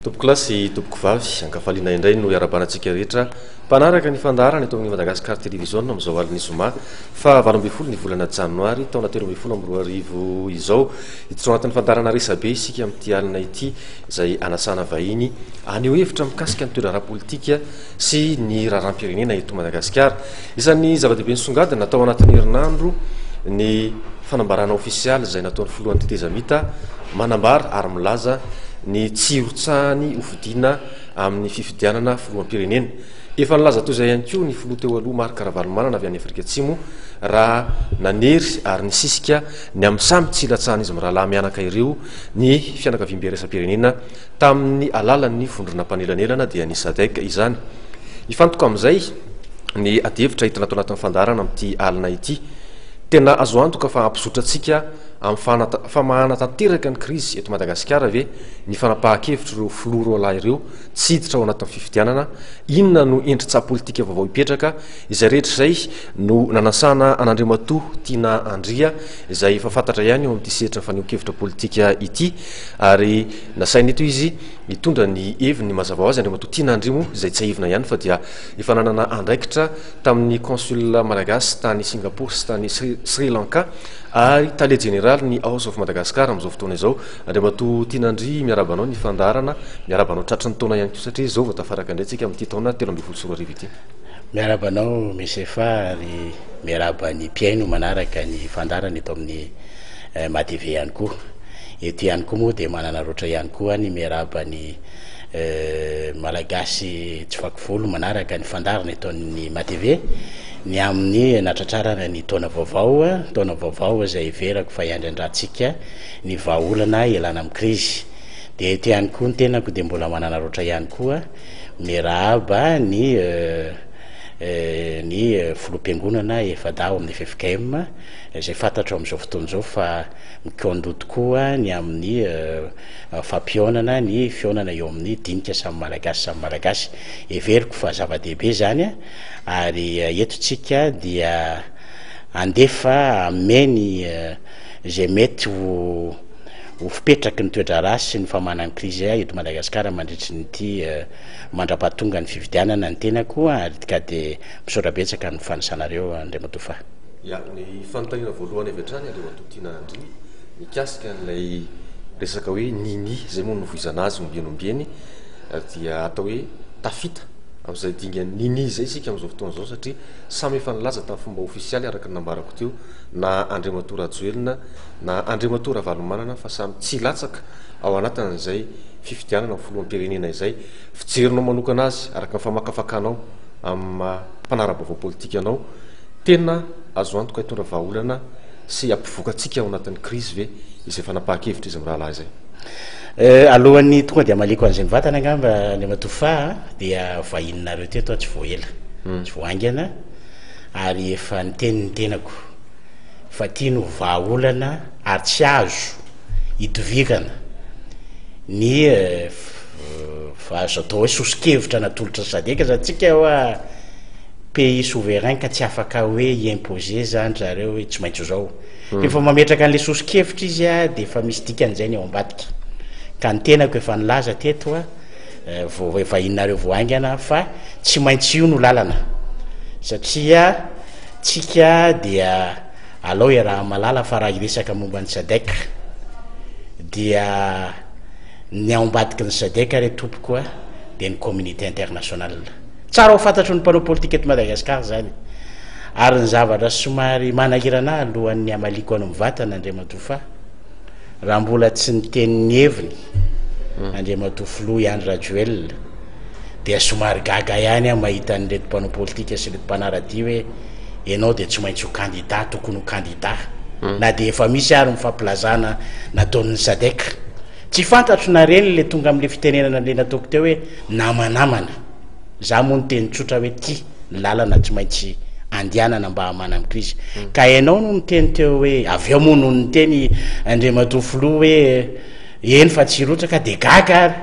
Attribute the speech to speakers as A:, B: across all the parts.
A: Tompokolahy sy tompokovavy, ankafaliana indray no iarahabana antsika rehetra mpanaraka ny fandaharana eto amin'ny Madagascar Television amin'izao alin'ny zoma faha 18 ny volana janoary taona 2013 izao. Hiditra ao anatin'ny fandaharana resabe isika amin'ity alina ity izay anasana vahiny haneho hevitra mikasika ny toe-draharaha politika sy ny raharaham-pirenena eto Madagasikara. Isan'ny zava-dehibe nisongadina tao anatin'ny herinandro ny fanambarana ofisialy izay nataon'ny filohan'ny tetezamita manambara ary milaza ny tsy hirotsahany hofidiana amin'ny fifidianana filoham-pirenena. Efa nilaza toy izay ihany koa ny filoha teo aloha Marc Ravalomanana avy any Afrika Atsimo raha nanery ary nisisika ny amin'ny samy tsy hilatsahan'izy mirahalahy mianaka ireo ny fianakaviambe iraisam-pirenena tamin'ny alalan'ny vondrona mpanelanelana dia ny Sadec izany. Hifantoka amin'izay ny adihevitra entina ato anatin'ny fandaharana amin'ity alina ity. Tena azo antoka fa hampizotra antsika amin'ny famahana tanteraka ny krizy eto Madagasikara ve ny fanapahan-kevitr'ireo filoha roalahy ireo tsy hiditra ao anatin'ny fifidianana? Inona no endri-tsaha politika vaovao hipetraka? Izay rehetra izay no nanasana an'Andriamatoa Tiana Andria izay efa fantatra ihany eo amin'ity sehatra fanehoan-kevitra politika ity ary nasaina eto izy hitondra ny heviny mazava ho azy. Andriamatoa Tiana Andria moa izay tsiahivina ihany fa dia efa nanana andraikitra tamin'ny Consul malagasy tany Singapour sy tany Sri Lanka ary tale jeneraly ny House of Madagascar amin'izao fotoana izao. Andriamatoa Tiana Andria, miarahaba anao ny fandaharana, miarahaba anao tratry ny taona ihany koa satria izao vao tafaraka indray tsika amin'ity taona 2013 ity.
B: Miarahaba anao Mesefa ary miarahaba ny mpihaino manaraka ny fandaharana eto amin'ny MATV ihany koa. Eto ihany koa moa dia manana roatra ihany koa ny miarahaba ny Malagasy tsy vaky volo manaraka ny fandaharana eto amin'ny MATV ny amin'ny natratrarana ny taona vaovao, taona vaovao izay heverako fa hiandriandrantsika ny vahaolana hialana amin'ny krizy. Dia eto ihany koa ny tenako dia mbola manana roatra ihany koa miarahaba ny ny filoham-piangonana efa-dahy ao amin'ny ffkm izay fantatro amin'izao fotoana izao fa mikaon-doha tokoa ny amin'ny fampihaonana ny fihaonana eo amin'ny dinika samy Malagasy samy Malagasy. Heveriko fa zava-dehibe izany ary eto tsika dia handefa hanome ny izay mety ho ho fipetraky ny toe-draharaha sy ny famahana ny krizy eto Madagasikara mandritry ny ity mandra-pahatonga ny fifidianana ny tenako ary ka dia misaotra betsaka ny fanisanareo Andriamatoa Fa.
A: Ya, ny fanontaniana voalohany avy hatrany Andriamatoa Tiana Andria mikasika an'ilay resaka hoe nini izay moa no novoizana azy ombieny ombieny dia atao hoe tafita amin'izay dingan'ny nini izay isika amin'izao fotoana izao satria samy efa nilaza tamin'ny fomba ofisialy araka ny nambarako teo na Andriamatoa Rajoelina na Andriamatoa Ravalomanana fa samy tsy hilatsaka ao anatin'izay fifidianana ho filoham-pirenena izay. Fijerinao manokana azy araka ny famakafakanao amin'ny maha mpanara-baovao politika anao, tena azo antoka hitondra vahaolana sy hampivoaka antsika ao anatin'ny krizy ve izay fanapahan-kevitra izy mirahalahy izay?
B: Alohan'ny tonga dia hamaliako an'izay mivantana angamba Andriamatoa Fa dia vahininareo teto aho tsy vao ela, tsy vao haingana ary efa niteny ny tenako fa ity no vahaolana ary tsy azo itovirana ny azo atao hoe soso-kevitra natolotra Sadec zany tsika hoa pays souverain ka tsy afaka hoe hi-imposer zany zareo hoe tsy maintsy ho zao. Rehefa mametraka an'le soso-kevitra izy a de efa misy dikany zay ny ao ambadika. Ka ny tenako efa nilaza teto a, vao vahininareo vao haingana fa tsy maintsy io no lalana satria tsika dia alao iaraha-mahalala fa raha hiresaka momba ny Sadec dia ny ao ambadiky ny Sadec re tompoko a dia ny communauté internationale. Tsara ho fantatry ny mpanao politika eto Madagascar izany. Ary ny zavatra somary manahirana ahy alohan'ny hamaliako anao mivantana Andriamatoa Fa, raha mbola tsy niteny ny heviny Andriamatoa Filoha Andry Rajoelina dia somary gaga ihany aho mahita an'ireto mpanao politika sy ireto mpanara-dia hoe ianao dia tsy maintsy ho kandida, tokony ho kandida na dia efa misy ary ny fampilazana nataon'ny Sadec. Tsy fantatro na reny le tonga amin'le fitenenana le nataoko teo hoe namanamana. Za moa niteny tsotra hoe ty ny lalana tsy maintsy andehanana mba hamana ny krizy. Ka ianao no niteny teo hoe avy eo moa no niteny Andriamatoa Filoha hoe eny fa tsy hirotsaka de gaga ary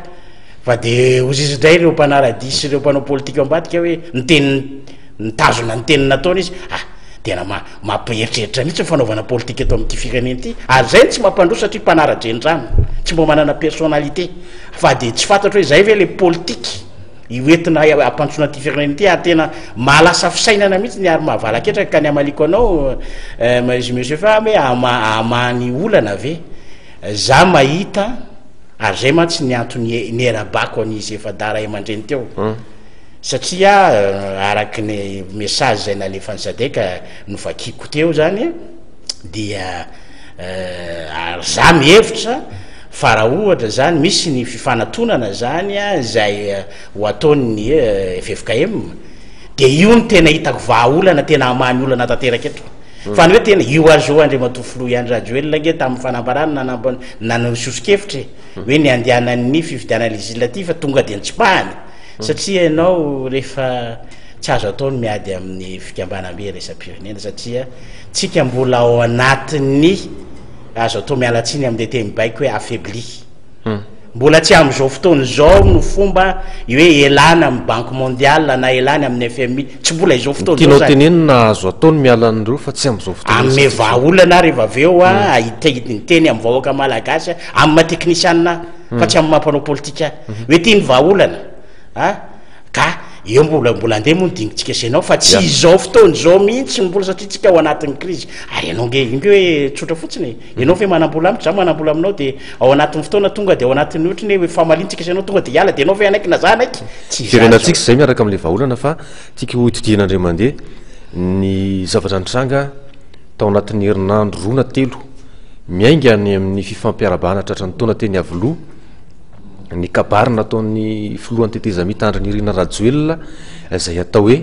B: fa de hozy izy indray ireo mpanara-dia sy ireo mpanao politika ao ambadika hoe niteny nitazona ny teny nataony izy. Ah, tena ma- mampieritreritra mihitsy ny fanaovana politika eto amin'ity firenena ity ary izay no tsy mampandroso satria mpanara-drenirano. tsy mba manana personnalité, fa de tsy fantatro hoe zay ve le politique hoentina hampandrosoana ty firenena ity. Ary tena mahalasa fisainana mihitsy ny ary mahavalaketraka. Ka ny amaliko anao, monsieur, fa hoe amany olana ve za mahita? Ary zay mantsy ny antony nierabako an'izy efa-dahy ray aman-dreny teo, satria araky ny message zay nalefan'ny SADC novakiko teo zany, dia ary za mihevitra fa raha ohatra zany misy ny fifanatonana zany a zay ho ataon'ny FFKM, de io no tena hitako vahaolana tena amany olana tanteraka eto. Fa ny hoe tena io azo Andriamatoa Filoha Andry Rajoelina nge tamin'ny fanambarana nanamba nanao soso-kevitra e, hoe ny andehanan'ny fifidianana législative tonga de nitsipahany, satria ianao rehefa tsy azo atao ny miady amin'ny fikambanam-be iraisam-pirenena, satria tsika mbola ao anatin'ny, azo atao, miala tsiny amin'le teny baiko, hoe affaibli. Mbola tsy amin'izao fotoana izao no fomba hoe elana amin'ny Banque mondiale na elany amin'ny FMI, tsy mbola izao fotoana
A: izao. Tianao tenenina azo atao ny miala an'ireo fa tsy amin'izao fotoana?
B: Ame vahaolana rehefa avy eo a hiteny amin'ny vahoaka malagasy amin'ny maha teknisianina fa tsy amin'ny maha mpanao politika, hoe ty ny vahaolana a. Ka eo mbola andeha moa ny dinitsika sy ianao, fa tsy izao fotoana izao mihitsy mbola, satria tsika ao anatin'ny krizy. Ary ianao nge inge hoe tsotra fotsiny e, ianao ve manam-bola amiko, za manam-bola aminao, de ao anatin'ny fotoana tonga de ao anatin'ny ohatrany hoe famalintsika sy ianao tonga de hiala, de ianao ve anaiky na za anaiky?
A: Tsy izany. Firenantsika izay miaraka amin'ilay vahaolana, fa tiako hotodihana indray mandeha ny zavatra nitranga tao anatin'ny herinandro roa na telo, miainga any amin'ny fifampiarahabana tratran'ny taona teny Iavoloha, ny kabary nataon'ny filohan'ny tetezamita Andry Nirina Rajoelina izay atao hoe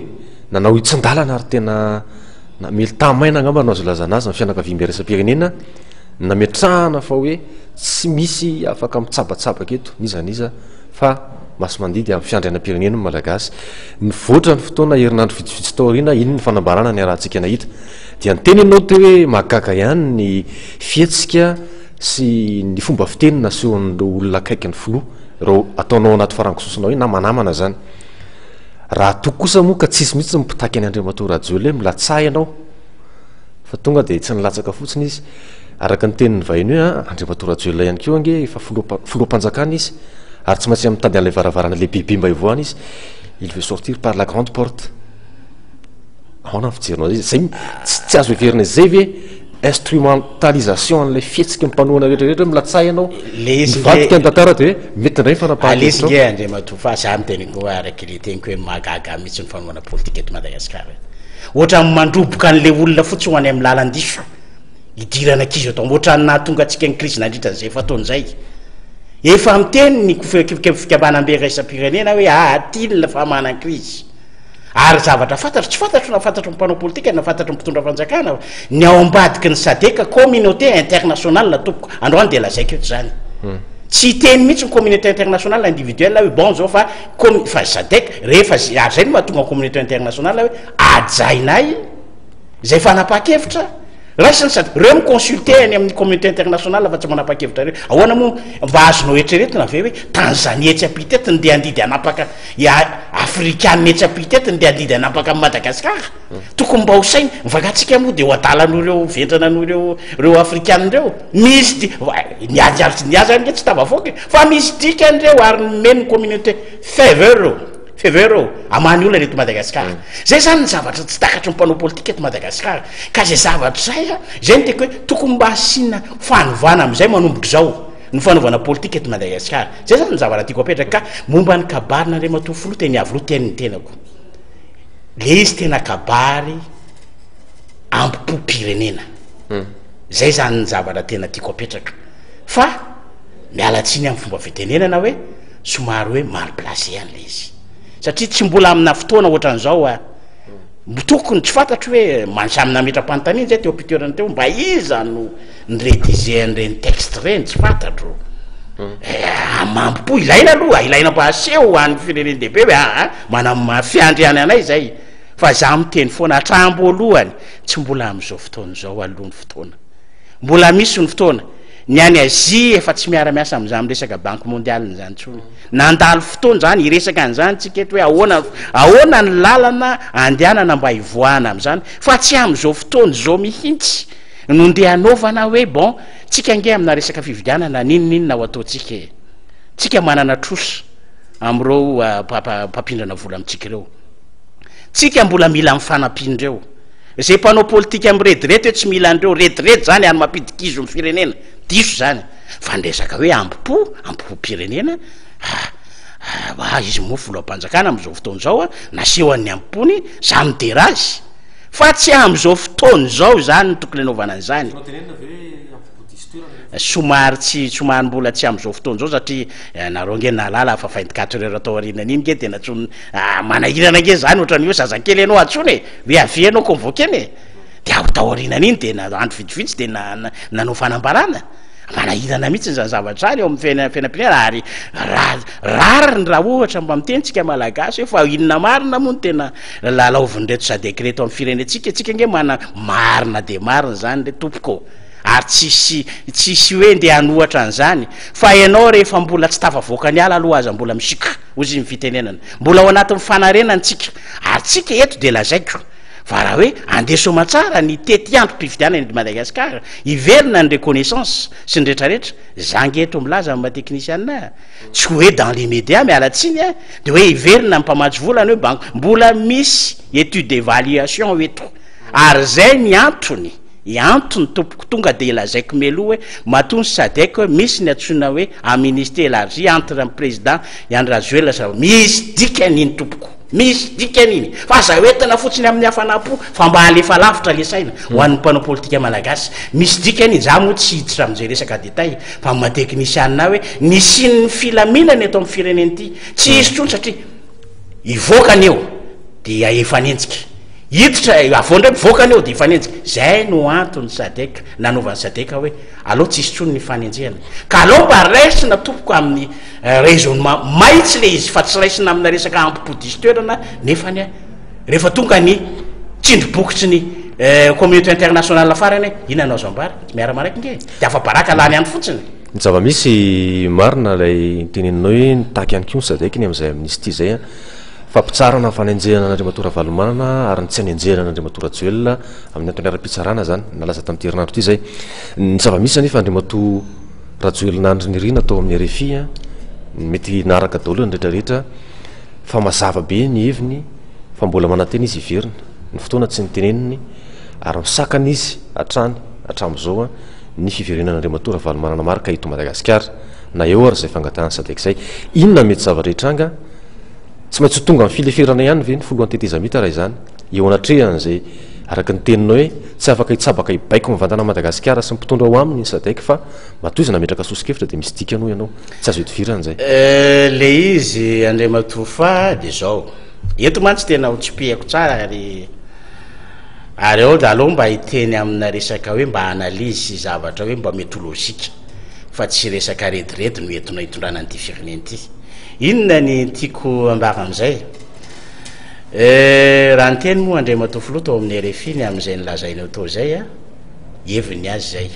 A: nanao hitsin-dalana ary tena namely tamaina angamba no azo ilazana azy ny fianakaviambe iraisam-pirenena, nametrahana fa hoe tsy misy afaka mitsabatsabaka eto n'iza n'iza fa masi-mandidy amin'ny fiandrianam-pirenena ny Malagasy. Nivoatra ny fotoana, herinandro vitsivitsy tao aoriana, iny ny fanambarana niarahantsika nahita. Dia niteny ianao teo hoe mahagaga ihany ny fihetsika sy ny fomba fiteny nasehon'ireo olona akaiky ny filoha, ireo ataonao anaty farango sosona hoe namanamana zany. Raha toa kosa moa ka tsisy mihitsy ny mpitaky an'i Andriamatoa Rajoelina hoe milatsaha ianao, fa tonga dia tsy nilatsaka fotsiny izy. Araka ny tenin'ny vahiny hoe an, Andriamatoa Rajoelina ihany koa ange efa filoha filoham-panjakana izy, ary tsy maintsy mitady an'ilay varavarana lehibebe mba hivoahana izy, il veut sortir par la grande porte. Ahoana ny fijerinao azy? Zay tsy azo heverina izay ve instrumentalisation an'ilay fihetsiky ny mpanohana rehetra rehetra hoe milatsaha ianao?
B: Le izy
A: Mivadika ny tantara dia hoe mety indray ny
B: fanapahan-kevitra. Alesy nge Andriamatoa fa za miteny koa araka le teniko hoe mahagaga mihitsy ny fanohana politika eto Madagasikara. Ohatran'ny mandroboka an'le olona fotsiny ho any amin'ny lalan-diso hidirana ankizy eto. Ohatran'ny nahatonga antsika ny krizy nandritra an'izay efa-taona izay. Efa miteny ny fikambanam-be iraisam-pirenena hoe aa til fa manan-krizy. Ary zavatra fantatro, tsy fantatro na fantatry ny mpanao politika na fantatry ny mpitondra fanjakana, ny ao ambadiky ny SADC, communauté internationale tompoko, androany dia lazaiko eto izany. Tsy hiteny mihitsy ny communauté internationale individuelle hoe bon zao fa com-, fa SADC, rehefa zay, ary zay no mahatonga ny communauté internationale hoe hajainay izay fanapahan-kevitra raisiny sady reo mi-consulter any amin'ny communauté internationale fa tsy manapa-kevitra reo. Ahoana moa mba azonao eritreretina ve hoe Tanzanie etsy ampita etsy ndeha handidy hanapaka I Afrikana etsy ampita eto ndeha handidy hanapaka an'i Madagasikara? Tokony mba ho saina. Ny vakantsika moa dia ho adala noho ireo vendrana noho ireo ireo Afrikana ireo. Misy di-, ny ady ary ny azy ange tsy tafavoaka e. Fa misy dikany ireo ary nomeny ny communauté faveur ireo, faveur ireo hamaha ny olana eto Madagasikara. Zay zany ny zavatra tsy takatry ny mpanao politika eto Madagasikara. Ka zay zavatra zay a, zay no tiako hoe tokony mba asiana fanovana amin'izay manomboka izao ny fanaovana politika eto Madagasikara. Zay zany ny zavatra tiako apetraka. Ka momba ny kabarin'Andriamatoa Filoha teny Iavoloha, teny ny tenako, le izy tena kabary ambopo-pirenena. Zay zany ny zavatra tena tiako apetraka. Fa miala tsiny amin'ny fomba fitenenana hoe somary hoe mal placé an'le izy. Satria tsy mbola amina fotoana ohatran'izao a, tokony, tsy fantatro hoe samy nametra-panontaniana zay teo am-pitoerana teo, mba iza no ni-rediger an'ireny texte ireny, tsy fantatro. Eh, amam-po ilaina aloha, ilaina mba aseho ho an'ny firenen-dehibe hoe aa, manam-, fiandrianana anay izay. Fa za miteny foana hatramin'ny voalohany, tsy mbola amin'izao fotoana izao aloha ny fotoana. Mbola misy ny fotoana. Ny any Azia efa tsy miara-miasa amin'izany resaka banque mondiale izany intsony. Nandalo fotoana izany, hiresaka an'izany tsika eto hoe ahoana, ahoana ny lalana andehanana mba hivoahana amin'izany, fa tsy amin'izao fotoana izao mihitsy no ndeha hanaovana hoe bon, Tsika ange amina resaka fividianana n'inon'inona ho ataontsika e. Tsika manana trosa amin'ireo mpampindrana vola amintsika ireo. Tsika mbola mila ny fanampian'ireo. Izay mpanao politika mirediredy hoe tsy mila an'ireo, rediredy zany ary mampidi-kizo ny firenena. Diso zany. Fa ny resaka hoe ambo-po, ambo-pom-pirenena, ah, ah, izy moa filoham-panjakana amin'izao fotoana izao, nasehony ny ambo-pony, za midera azy. Fa tsy amin'izao fotoana izao izany no tokony hanaovana an'izany. Somary tsy, somary mbola tsy amin'izao fotoana izao satria ianareo ange nahalala fa 24 heures tao aorianan'iny nge dia nantsoina, ah, manahirana ange izany ohatran'ny hoe zazakely ianao antsoina e, hoe avia ianao convoquer-na e. Dia avy tao aorianan'iny dia na andro vitsivitsy dia na, nanao fanambarana. Manahirana mihitsy izany zavatra izany eo amin'ny fiaina, fiainam-pirenena ary ra, rariny raha ohatra mba miteny tsika Malagasy hoe fa inona marina moa no tena lalaovin'ireto Sadec ireto amin'ny firenentsika, tsika ange mana, marina dia marina izany re tompoko ô, ary tsisy, tsisy hoe ndeha hanohatra an'izany, fa ianao rehefa mbola tsy tafavoaka ny ala aloha aza mbola misiaka, hoy izy ny fitenenana, mbola ao anatin'ny fanarenana tsika, ary tsika eto dia lazaiko fa raha hoe andeha soamatsara ny tetiandrom-pifidianana eto Madagasikara, hiverina ny reconnaissance sy ny retraretra, za nge eto milaza amin'ny maha teknisianina ahy, tsy hoe dans l'immédiat, miala tsiny a, de hoe hiverina ny mpamatsy vola ny hoe banque, mbola misy étude d'évaluation eto, ary zay ny antony, antony tompoko tonga de lazaiko mialoha hoe matoa ny Sadec hoe misy ny antsoina hoe amnistie élargie entre ny président Andry Rajoelina sy misy dikany iny tompoko. Misy dikany iny fa aza hoentina fotsiny amin'ny hafanam-po fa mba alefa lavitra le saina ho an'ny mpanao politika malagasy. Misy dikany iny, za moa tsy hiditra amin'izay resaka détail fa amin'ny maha teknisianina ahy hoe nisian'ny filaminana eto amin'ny firenena ity tsy hisy intsony satria hivoaka ny eo dia hifanenjika, hiditra avy eo indray mivoaka ny eo dia hifanenjika. Zay no antony Sadec nanaovan'ny Sadec hoe aleo tsy hisy intsony ny fanenjehana ka aleo mba raisina tompoko amin'ny Raisonnement mahitsy le izy fa tsy raisina amina resaka ampo diso toerana nefany rehefa tonga ny tsindry bokotry ny communauté internationale farany inona no azo ambara? Tsy miara manaiky nge de afa-baraka lany andro fotsiny.
A: Ny zava-misy marina ilay teneninao hoe nitaky ihany koa ny Sadec ny amin'izay amnistie izay an, fampitsaharana ny fanenjehana an'Andriamatoa Ravalomanana ary ny tsy hanenjehana an'Andriamatoa Rajoelina amin'ny antony ara-pitsarana izany, nalaza tamin'ity herinandro ity izay. Ny zava-misy anefa Andriamatoa. Rajoelina Andry Nirina tao amin'ny rfi a, mety naharaka daholo ny rehetra rehetra fa mazava be ny heviny fa mbola manantena izy hiverina, ny fotoana tsy niteneniny ary misakana izy hatrany hatramin'izao a ny fiverenan'Andriamatoa Ravalomanana Marc eto Madagasikara na eo ary izay fangatahan'ny Sadec izay. Inona mety zavatra hitranga? Tsy maintsy ho tonga amin'ny fileferana ihany ve ny filohan'ny tetezamita raha izany eo anatrehan'izay Araka ny teninao hoe tsy afaka hitsabaka hibaiko mivantana Madagasikara sy ny mpitondra ao aminy ny Sadec fa matoa izy nametraka soso-kevitra dia misy dikany hoy ianao. Tsy azo idivirana izay.
B: Le izy Andriamatoa fa dia zao, eto mantsy tena ho tsipihako tsara ary ary ao aleo mba hiteny amina resaka hoe mba analyse sy zavatra hoe mba mety ho logique fa tsy resaka rediredy no entina hitondrana an'ity firenena ity. Inona ny tiako ambara amin'izay? Eh, raha niteny moa Andriamatoa Filoha tao amin'ny rfi ny amin'izay nolazainao tao izay a, heviny ny azy izay.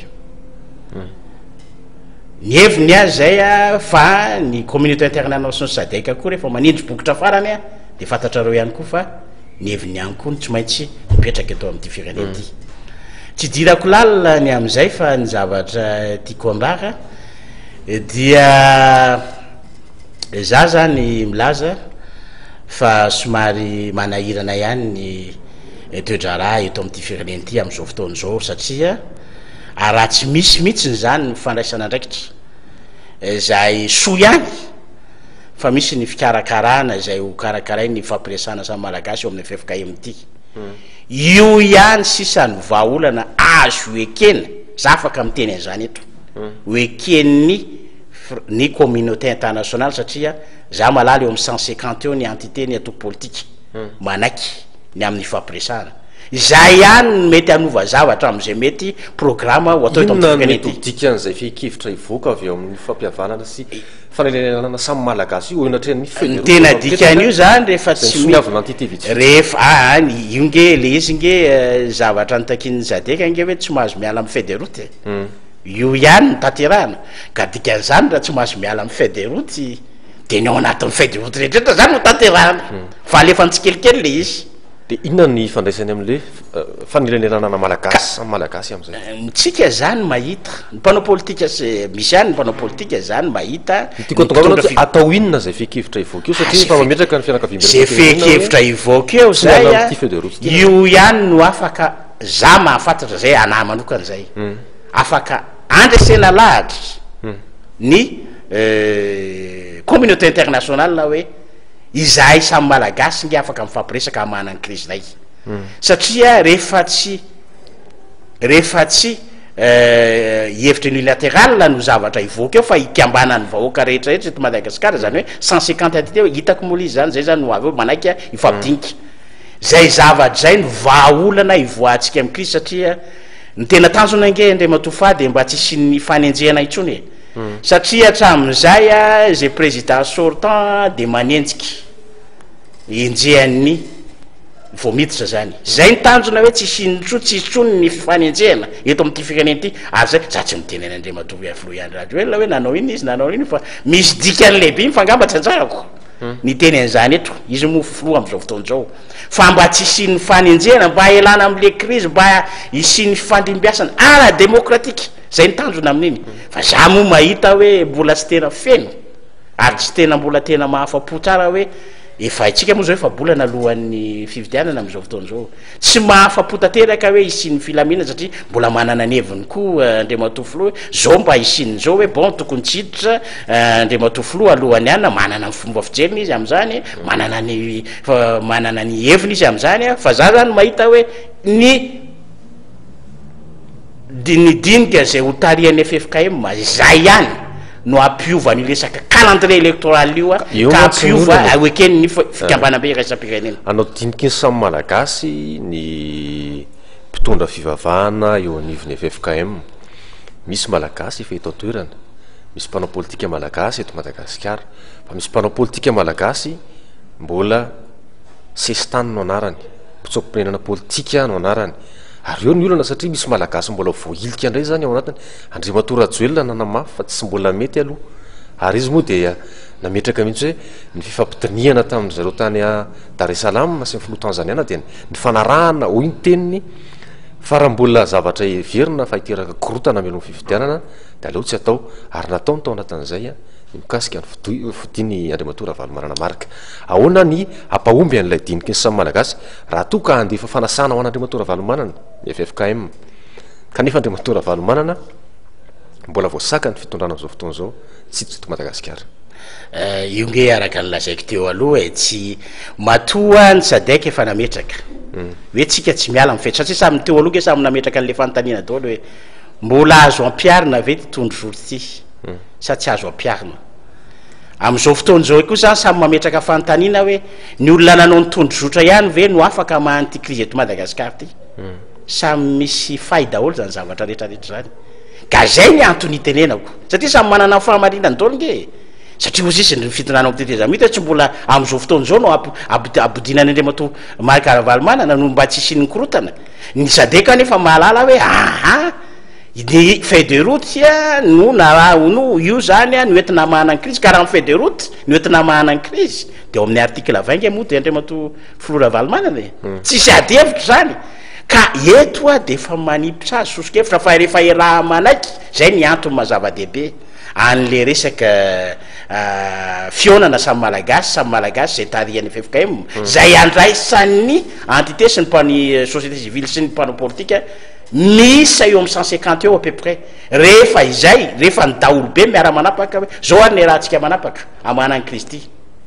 B: Ny heviny ny azy izay a, fa ny communauté internationale sy ny Sadec koa rehefa manindry bokotra farany a, dia fantatrareo ihany koa fa ny heviny ihany koa no tsy maintsy mipetraka eto amin'ity firenena ity. Tsy idirako lalina ny amin'izay fa ny zavatra tiako ambara dia za zany milaza fa somary manahirana ihany ny toe-draharaha eto amin'ity firenena ity amin'izao fotoana izao satria ary raha tsy misy mihitsiny izany ny fandraisana andraikitra izay soa ihany fa misy ny fikarakarana izay ho karakarain'ny fampiresahana samy malagasy eo amin'ny ffkm ity. Io ihany sisa no vahaolana azo ekena, za afaka miteny an'izany eto, ho eken'ny ny communauté internationale satria Za mahalala eo amin'ny 150 eo ny entité ny antoko politika manaiky ny amin'ny ifampiresahana. Izay ihany no mety hanova zavatra amin'izay mety programa ho atao eto
A: Inona no mety ho dikan'izay fehin-kevitra hivoaka avy eo amin'ny fampihavanana sy fanelanelanana samy Malagasy io eo anatrehan'ny feuille
B: de route Ny tena dikan'io zany rehefa tsy mi-
A: soniavina entité vitsivitsy.
B: Rehefa aa io nge le izy nge zavatra notakian'ny Sadec nge hoe tsy mahazo miala amin'ny feuille de route e. Io ihany no tanterahana, ka dikan'izany raha tsy mahazo miala amin'ny feuille de route dia ny ao anatin'ny feuille de route rehetra rehetra zany no tanterahana, fa alefany tsikelikely le izy.
A: Dia inona ny ifandraisany amin'ilay fanelanelanana malagasy samy malagasy amin'izay?
B: Tsika zany mahita, ny mpanao politika sy misy ihany ny mpanao politika zany mahita.
A: Ny tiako atongavana hoe atao inona izay fehin-kevitra hivoaka eo satria efa mametraka ny fianakaviambe
B: Zay fehin-kevitra hivoaka eo zay a, io ihany no afaka, za mahafantatra zay anahy manokana zay, afaka andresena lahatra ny communauté internationale hoe, Izahay samy Malagasy nge afaka mifampiresaka hamahana ny krizinay. Satria rehefa tsy rehefa tsy hevitra unilateral no zavatra hivoaka eo fa hikambanan'ny vahoaka rehetra rehetra eto Madagasikara, izany hoe 150 entités, hitako moa le izy zany, zay zany no avy eo manaiky hifampidinika. Zay zavatra zay no vahaolana hivoahantsika amin'ny krizy satria ny tena tanjona ange Andriamatoa Faha dia mba tsy hisian'ny fanenjehana intsony e. Satria hatramin'izay izay président sortant dia manenjika, enjehan'ny vao miditra zany. Zay ny tanjona hoe tsy hisian'ny intsony, tsy hisy intsony ny fifanenjehana eto amin'ity firenena ity. Ary zay, za tsy miteny an'i Andriamatoa Filoha Andry Rajoelina hoe nanao inona izy, nanao inona fa misy dikany lehibe iny fa angamba tsy anjarako ny hiteny an'izany eto. Izy moa filoha amin'izao fotoana izao. Fa mba tsy hisian'ny fanenjehana, mba hialana amin'le krizy, mba hisian'ny fifandimbiasana ara-demokratika. Zay ny tanjona amin'iny. Fa za moa mahita hoe mbola tsy tena feno ary tsy tena mbola tena mahafa-po tsara hoe efa haintsika moa zao efa bolana alohan'ny fifidianana amin'izao fotoana izao. Tsy mahafa-po tanteraka hoe hisian'ny filaminana satria mbola manana ny heviny koa Andriamatoa Filoha hoe zao mba hisian'izao hoe bon tokony tsy hiditra Andriamatoa Filoha alohan'ny anona, manana ny fomba fijeriny izy amin'izany, manana ny manana ny heviny izy amin'izany fa za zany mahita hoe ny Dinidinika izay ho tarihan'ny ffkm, izay ihany no hampiova an'io resaka calendrier électoral io
A: Eo
B: ka
A: mantsy ny
B: hampiova
A: olana e.
B: ho eken'ny fikambanambe iraisam-pirenena.
A: Hanao diniky ny samy Malagasy ny mpitondra fivavahana eo anivon'ny ffkm. Misy Malagasy efa eto an-toerana, misy mpanao politika Malagasy eto Madagasikara, fa misy mpanao politika Malagasy mbola sesitany no anarany, mpitsoa-ponenana politika no anarany. Ary eo ny olana satria misy Malagasy mbola voahilika indray izany ao anatiny. Andriamatoa Rajoelina nanamafy fa tsy mbola mety aloha. Ary izy moa dia nametraka mihitsy hoe ny fifampidinihana tamin-dry zareo tany Dar es Salaam sy ny filoha Tanzaniana dia nifanarahana, hoy ny teniny, fa raha mbola zavatra heverina fa hiteraka korontana mialoha ny fifidianana dia aleo tsy atao. Ary nataony tao anatin'izay ny mikasika ny fodian'i Andriamatoa Ravalomanana Marc. Ahoana ny hampahomby an'ilay diniky ny samy Malagasy? Raha toa ka handefa fanasana ho an'Andriamatoa Ravalomanana ny ffkm, kanefa Andriamatoa Ravalomanana mbola voasaka ny fitondrana amin'izao fotoana izao tsy hiditra eto Madagasikara.
B: Io nge araka ny lazaiko teo aloha e, tsy matoa ny sadec efa nametraka hoe tsika tsy miala amin'ny fetra, satria samy teo aloha nge samy nametraka an'le fanontaniana daholo hoe mbola azo ampiharina ve ity tondrozotra ity sa tsy azo ampiharina. Amin'izao fotoana izao koa zany samy mametraka fanontaniana hoe Ny olona nanao ny tondrozotra ihany ve no afaka hamaha an'ity krizy eto Madagascar ity? Samy misy fay daholo zany zavatra rehetra rehetra zany. Ka zay ny antony itenenako. Satria samy manana ny fahamarinany daholo nge e. Satria hozy izy ny fitondrana ao amin'ny tetezamita tsy mbola amin'izao fotoana izao no ampodiana an'i Andriamatoa Marc Ravalomanana no mba tsy hisian'ny korontana. Ny Sadec anefa mahalala hoe aha, ny feuille de route no naraha no io zany no entina hamahana ny krizy ka raha ny feuille de route no entina hamahana ny krizy De ao amin'ny article 20 nge moa de Andriamatoa Filoha Ravalomanana e. Tsisy ady hevitra izany. Ka eto aho de efa manipitra azy soso-kevitra fa rehefa iaraha manaiky, zay ny antony maha zava-dehibe an'le resaka fihaonana samy Malagasy, samy Malagasy zay tarihan'ny ffkm, zay andraisan'ny entité sy ny mpani société civile sy ny mpanao politika miisa eo amin'ny 150 eo à peu près. Rehefa izay, rehefa ny daholobe miara-manapaka hoe zao ary ny iarahantsika manapaka, Amana an'i Kristy.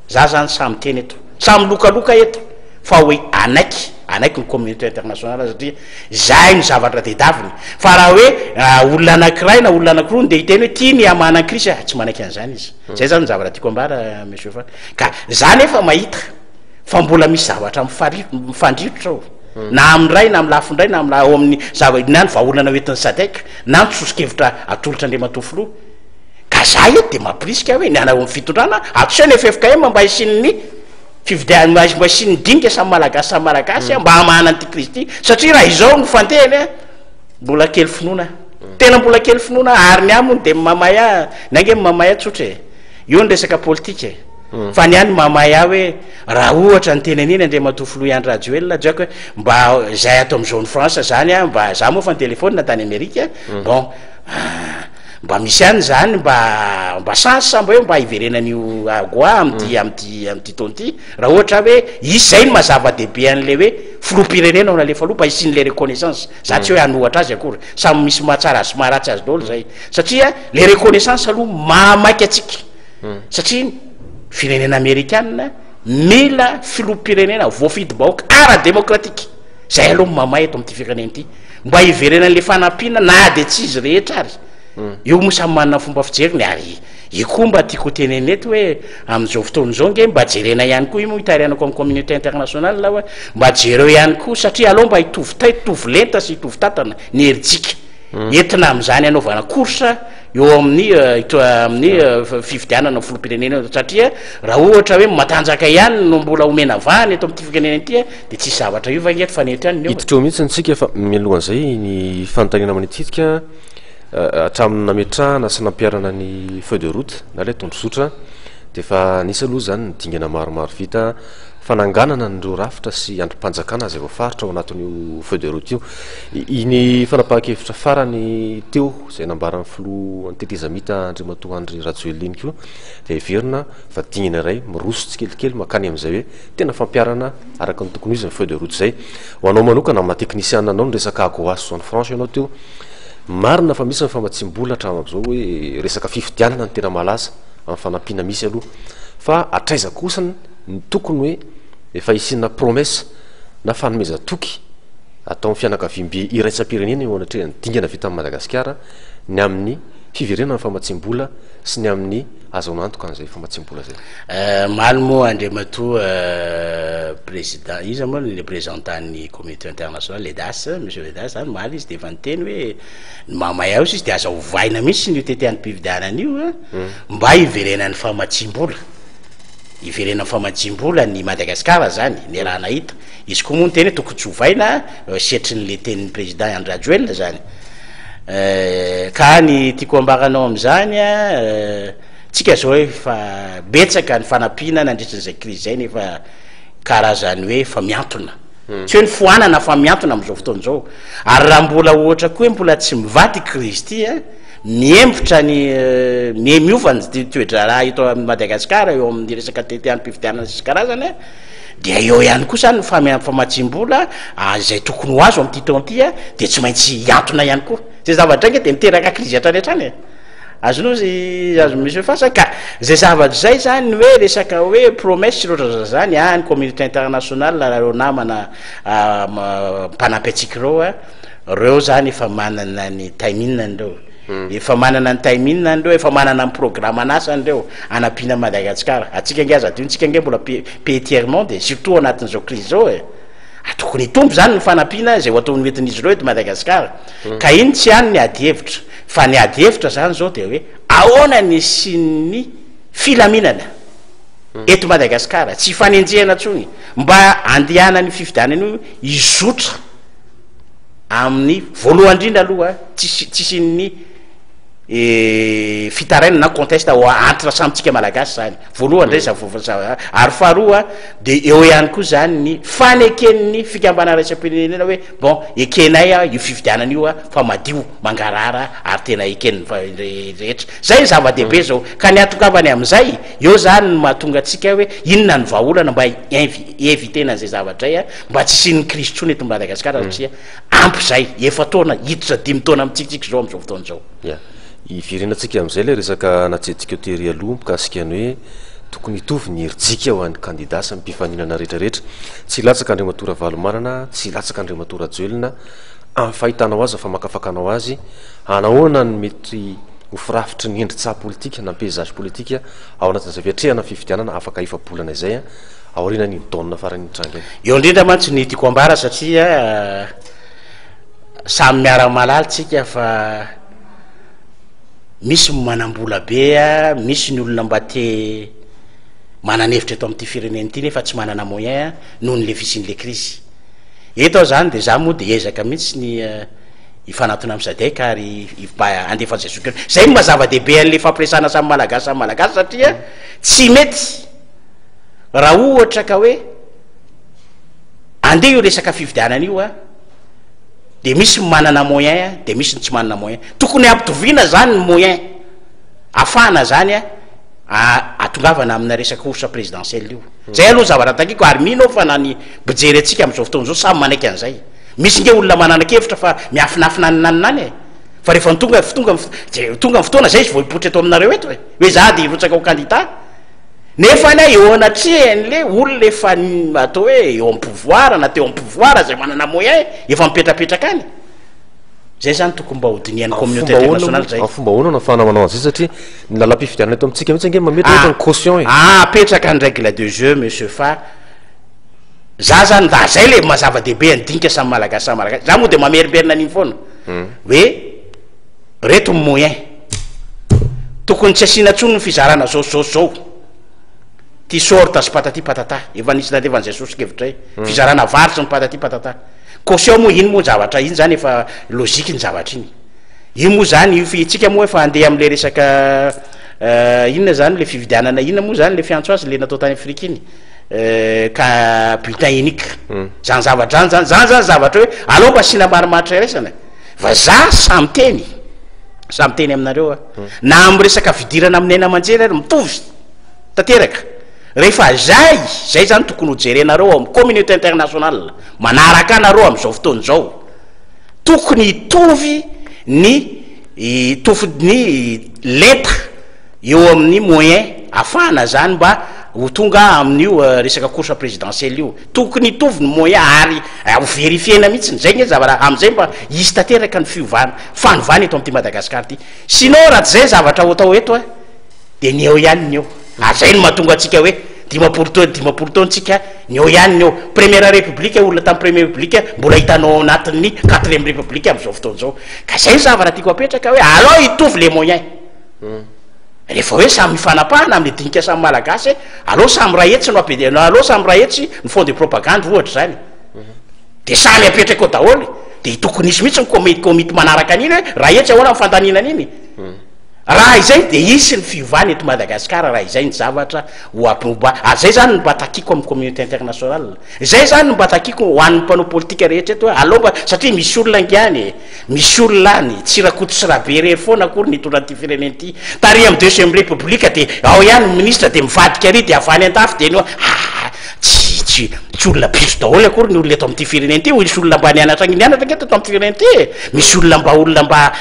B: Za zany sahy miteny eto. Sahy milokaloka eto fa hoe anaiky, anaiky ny communauté internationale satria zay no zavatra tedaviny. Fa raha hoe olona anakiray na olona anakiroa no ndeha hiteny hoe ty ny amana an'i Kristy, tsy manaiky an'izany izy. Zay zany ny zavatra tiako ambara Monsieur Faly. Ka za nefa mahita fa mbola misy zavatra mifari- mifandrirotra ao. Na amin'ny iray na amin'ny lafiny iray na amin'ny ao amin'ny zava- na ny vahaolana hoentin'ny Sadec na ny soso-kevitra atolotr'Andriamatoa Filoha. Ka za eto dia mampirisika hoe ny anao amin'ny fitondrana atoseho ny ffkm mba hisian'ny fividianana mba mba hisian'ny dinika samy malagasy samy malagasy mba hamahana an'ity krizy ity satria raha izao no fandehany a mbola kely finoana tena mbola kely finoana ary ny ahy moa dia mamay ahy ny ahy nge mamay ahy tsotra e io ny resaka politika e. Fa ny ahy ny mamay ahy hoe raha ohatra ny teneniny Andriamatoa Filoha Andry Rajoelina tsy haiko hoe mba zay ato amin'ny zone franche zany an, mba za moa fa nitelefona tany Amerika, bon mba misy ihany zany mba mba chance mba hoe mba hiverenan'io AGOA amin'ity amin'ity amin'ity taona ity raha ohatra hoe hisy, zay no maha zava-dehibe an'le hoe filoham-pirenena no nalefa aloha mba hisian'le reconnaissance, za tsy hoe hanohatra azy akory, samy misy mahatsara azy sy maharatsy azy daholo zay, satria le reconnaissance aloha mahamaika antsika. Satria ny firenena amerikana mila filoham-pirenena voafidim-bahoaka ara-demokratika. Zay aloha no mamay eto amin'ity firenena ity. Mba hiverenan'le fanampiana na dia tsy izy rehetra ary. Io moa samy manana ny fomba fijeriny ary io koa mba tiako ho tenenina eto hoe amin'izao fotoana izao nge mba jerena ihany koa io moa itarihanako amin'ny communauté internationale hoe mba jereo ihany koa satria aleo mba hitovy tay, hitovy lenta sy hitovy tantana ny herijika entina amin'izany hanaovana course eo amin'ny amin'ny fifidianana filoham-pirenena eo satria raha ohatra hoe matanjaka ihany no mbola omena vahana eto amin'ity firenena ity dia tsisy zavatra hiova ange fa ny eto ihany ny eo.
A: Hiditra eo mihitsy isika fa mialohan'izay ny fanontaniana manitikitika hatramin'ny nametrahana sy nampiharana ny feuille de route na ilay tondrozotra dia efa nisy aloha izany ny dingana maromaro vita fananganana an'ireo rafitra sy andrim-panjakana izay voafaritra ao anatin'io feuille de route io. Iny fanapahan-kevitra farany teo izay nambaran'ny filohan'ny tetezamita Andriamatoa Andry Rajoelina iny koa dia heverina fa dingana iray miroso tsikelikely mankany amin'izay hoe tena fampiharana araka ny tokony ho izy ny feuille de route izay. Ho anao manokana amin'ny maha teknisiana anao ny resaka AGOA sy zone franche ianao teo, marina fa misy ny famatsiam-bola hatramin'izao hoe resaka fifidianana no tena malaza amin'ny fanampiana misy aloha fa hatraiza kosa ny tokony hoe efa hisiana promesse na fanomezan-toky ataon'ny fianakaviambe iraisam-pirenena eo anatrehan'ny dingana vita amin'i Madagasikara ny amin'ny fiverenana ny famatsiam-bola sy ny amin'ny azahoana antoka an'izay famatsiam-bola izay.
B: Omaly moa Andriamatoa Président, iza moa ny représentant-n'ny communauté internationale, Ledas, Monsieur Ledas zany, omaly izy dia efa niteny hoe ny mahamay ahy ozy izy dia aza ovaina mihitsy io tetiandrom-pifidianana io mba hiverenan'ny famatsiam-bola. Hiverenan'ny famatsiam-bola ny Madagasikara zany, niaraha-nahita. Izy koa moa niteny hoe tokony tsy ovaina setrin'le tenin'ny président Andry Rajoelina zany. Ka ny tiako ambara anao amin'izany an, tsika zao efa betsaka ny fanampiana nandritran'izay crise zay nefa karazany hoe efa mihantona. Tsy hoe nifoanana fa mihantona amin'izao fotoana izao. Ary raha mbola ohatra koa hoe mbola tsy mivaha ty crise ty an, Mihembotra ny miha miova ny toe-draharaha eto Madagasikara eo amin'ny resaka tetiandrom-pifidianana sy karazany dia eo ihany koa zany ny famatsiam-bola izay tokony ho azo amin'ity taona ity dia tsy maintsy hiantona ihany koa. Izay zavatra izay ange dia miteraka krizy hatrany hatrany e. Azonao izy azon'i Monsieur Fasa ka izay zavatra izay zany ny hoe resaka hoe promesse sy ohatran'izany zany a ny communauté internationale ireo namana mpanampy antsika ireo a Reo zany efa manana ny timing-ny reo, efa manana ny timing-ny reo, efa manana ny programme-n'asany reo hanampiana an'i Madagasikara. Antsika ange aza adino, tsika ange mbola pays tiers monde e, surtout ao anatin'izao crise zao e. Tokony hitombo zany ny fanampiana izay ho ataony hoentin'izy ireo eto Madagasikara. Ka iny tsy any ny ady hevitra, fa ny ady hevitra zany zao dia hoe ahoana ny hisian'ny filaminana eto Madagasikara, tsy hifanenjehana intsony, mba handehanan'io fifidianana io hizotra. Amin'ny voalohany indrindra aloha tsisy tsisy ny fitarainana na conteste ao entre samy tsika malagasy zany voalohany ndray za ary faharoa de eo ihany koa zany ny faneken'ny fikambanana iraisam-pirenena hoe bon ekenay a io fifidianana io a fa madio mangarahara ary tena eken'ny rehetra zay ny zava-dehibe zao ka ny hatongavany am'izay eo zany no mahatonga antsika hoe inona ny vahaolana mba hi-eviter-na an'izay zavatra zay a Mba tsy hisian'ny crise intsony eto Madagascar satria ampy izay, efa-taona, hiditra dimy taona mitsikitsiky izao amin'izao fotoana izao.
A: Ya. Hiverenantsika amin'izay ilay resaka natsehintsika tery aloha mikasika ny hoe tokony hitovy ny herijika ho an'ny kandida sy ny mpifaninana rehetrarehetra. Tsy hilatsaka Andriamatoa Ravalomanana, tsy hilatsaka Andriamatoa Rajoelina, amin'ny fahitanao azy, famakafakanao azy, hanahoana ny mety ho firafitry ny endri-tsaha politika na ny paysage politika ao anatin'izay fiatrehana fifidianana afaka efa-bolana izay. Aorianan'iny done farany nitranga iny.
B: Eo indrindra mantsy ny tiako ambara satria samy miara-mahalala tsika fa misy ny manam-bola be, misy ny olona mba te manana hevitra eto amin'ity firenena ity nefa tsy manana moyen noho ny le fisian'le crise. Eto aho zany de za moa de hiezaka mihitsy ny hifanatona amin'ny sadec ary mba handefa an'izay zokiolona. Zay no maha zava-dehibe an'le fampiresahana samy malagasy samy malagasy satria tsy mety. Raha ohatra ka hoe andeha io resaka fifidianana io a, de misy ny manana moyen de misy ny tsy manana moyen. Tokony hampitoviana zany ny moyen afahana zany a atongavana amina resaka course présidentielle io. Zay aloha ny zavatra takiko ary mino aho fa na ny mpijery antsika am'zao fotoana zao samy manaiky an'izay. Misy nge olona manana-kevitra fa miafinafina any na any e. Fa rehefa tonga tonga tonga ny fotoana zay izy vao hipoitra eto aminareo eto e. Hoe za de hirotsaka ho candidat. Nefa anie eo anatrehan'le olona efa atao hoe eo am pouvoir na teo am pouvoir zay manana moyen efa mipetrapetraka any. Zay zany tokony mba ho dinihan'ny communauté internationale zay.
A: Amin'ny fomba ahoana no ahafahana manao an'izay satria ny lalam-pifidianana eto amintsika mihitsy ange mametra ohatra ny caution e.
B: Ah, apetraka ny règle de jeu monsieur fa za zany raha zay le maha zava-dehibe ny dinika samy malagasy samy malagasy, za moa de mamerimberina an'iny foana hoe reto ny moyen. Tokony tsy asiana tsony ny fizarana zao sy zao sy zao. Ty sorta sy patati patata. Efa nisy nandefa an'izay soso-kevitra zay. Fizarana vary sy ny patati patata. Caution moa iny moa zavatra iny zany efa logique iny zavatra iny. Io moa zany io fi- tsika moa efa andeha am'le resaka inona zany le fividianana inona moa zany le fiantso azy le natao tany Afrika iny. Ka bulletin unique. Zany zavatra zany zany, zany zany zavatra hoe aleo mba asiana marimaritra iraisana. Vazaha samy teny. Za miteny aminareo a, na amin'ny resaka fidirana amin'ny haino aman-jery ary mitovy tanteraka. Rehefa zay, zay zany tokony ho jerenareo ao amin'ny communauté internationale manaraka anareo amin'izao fotoana izao. Tokony hitovy ny hitovy ny lenta eo amin'ny moyen afahana zany mba ho tonga amin'io resaka course présidentielle io. Tokony hitovy ny moyen ary ho verifier-na mihitsy, zay nge zavatra amin'izay mba hisy tanteraka ny fiovana. Fanovana eto amin'ity Madagascar ity. Sinon raha tsy zay zavatra ho atao eto a, de ny eo ihany ny eo. Ary zay no mahatonga antsika hoe 50 taona, 50 taona tsika, ny eo ihany ny eo. Première république, olona tamin'ny première république mbola hitanao ao anatin'ny quatrième république amin'izao fotoana izao. Ka zay ny zavatra tiako apetraka hoe alao hitovy les moyens. Rehefa hoe samy mifanapahana amin'ny dinika samy malagasy, alao samy ray hetsy no ape-, alao samy ray hetsy ny fonds de propagande ohatra zany. De samy apetraka eo daholo, de tokony hisy mihitsy ny komity komity manaraka an'iny hoe raha etsy ahoana ny fandaniana an'iny. Raha izay de hisy ny fiovana eto Madagasikara raha izay ny zavatra ho ap- ho ba-, ary zay zany no mba takiko amin'ny communauté internationale. Izay zany no mba takiko ho an'ny mpanao politika rehetra eto hoe aleo mba, satria misy olona ange any e, misy olona any, tsy Rakoto sy Rabe irery foana akory nitondra an'ity firenena ity. Tary amin'ny deuxième république de ao ihany ny ministre de mivadika ary de avy any an-dafy de ny ah, Tsy tsy tsy olona bitro daholo akory ny olona eto amin'ity firenena ity, misy olona mba nianatra nianatra ange teto amin'ity firenena ity e, misy olona mba olona mba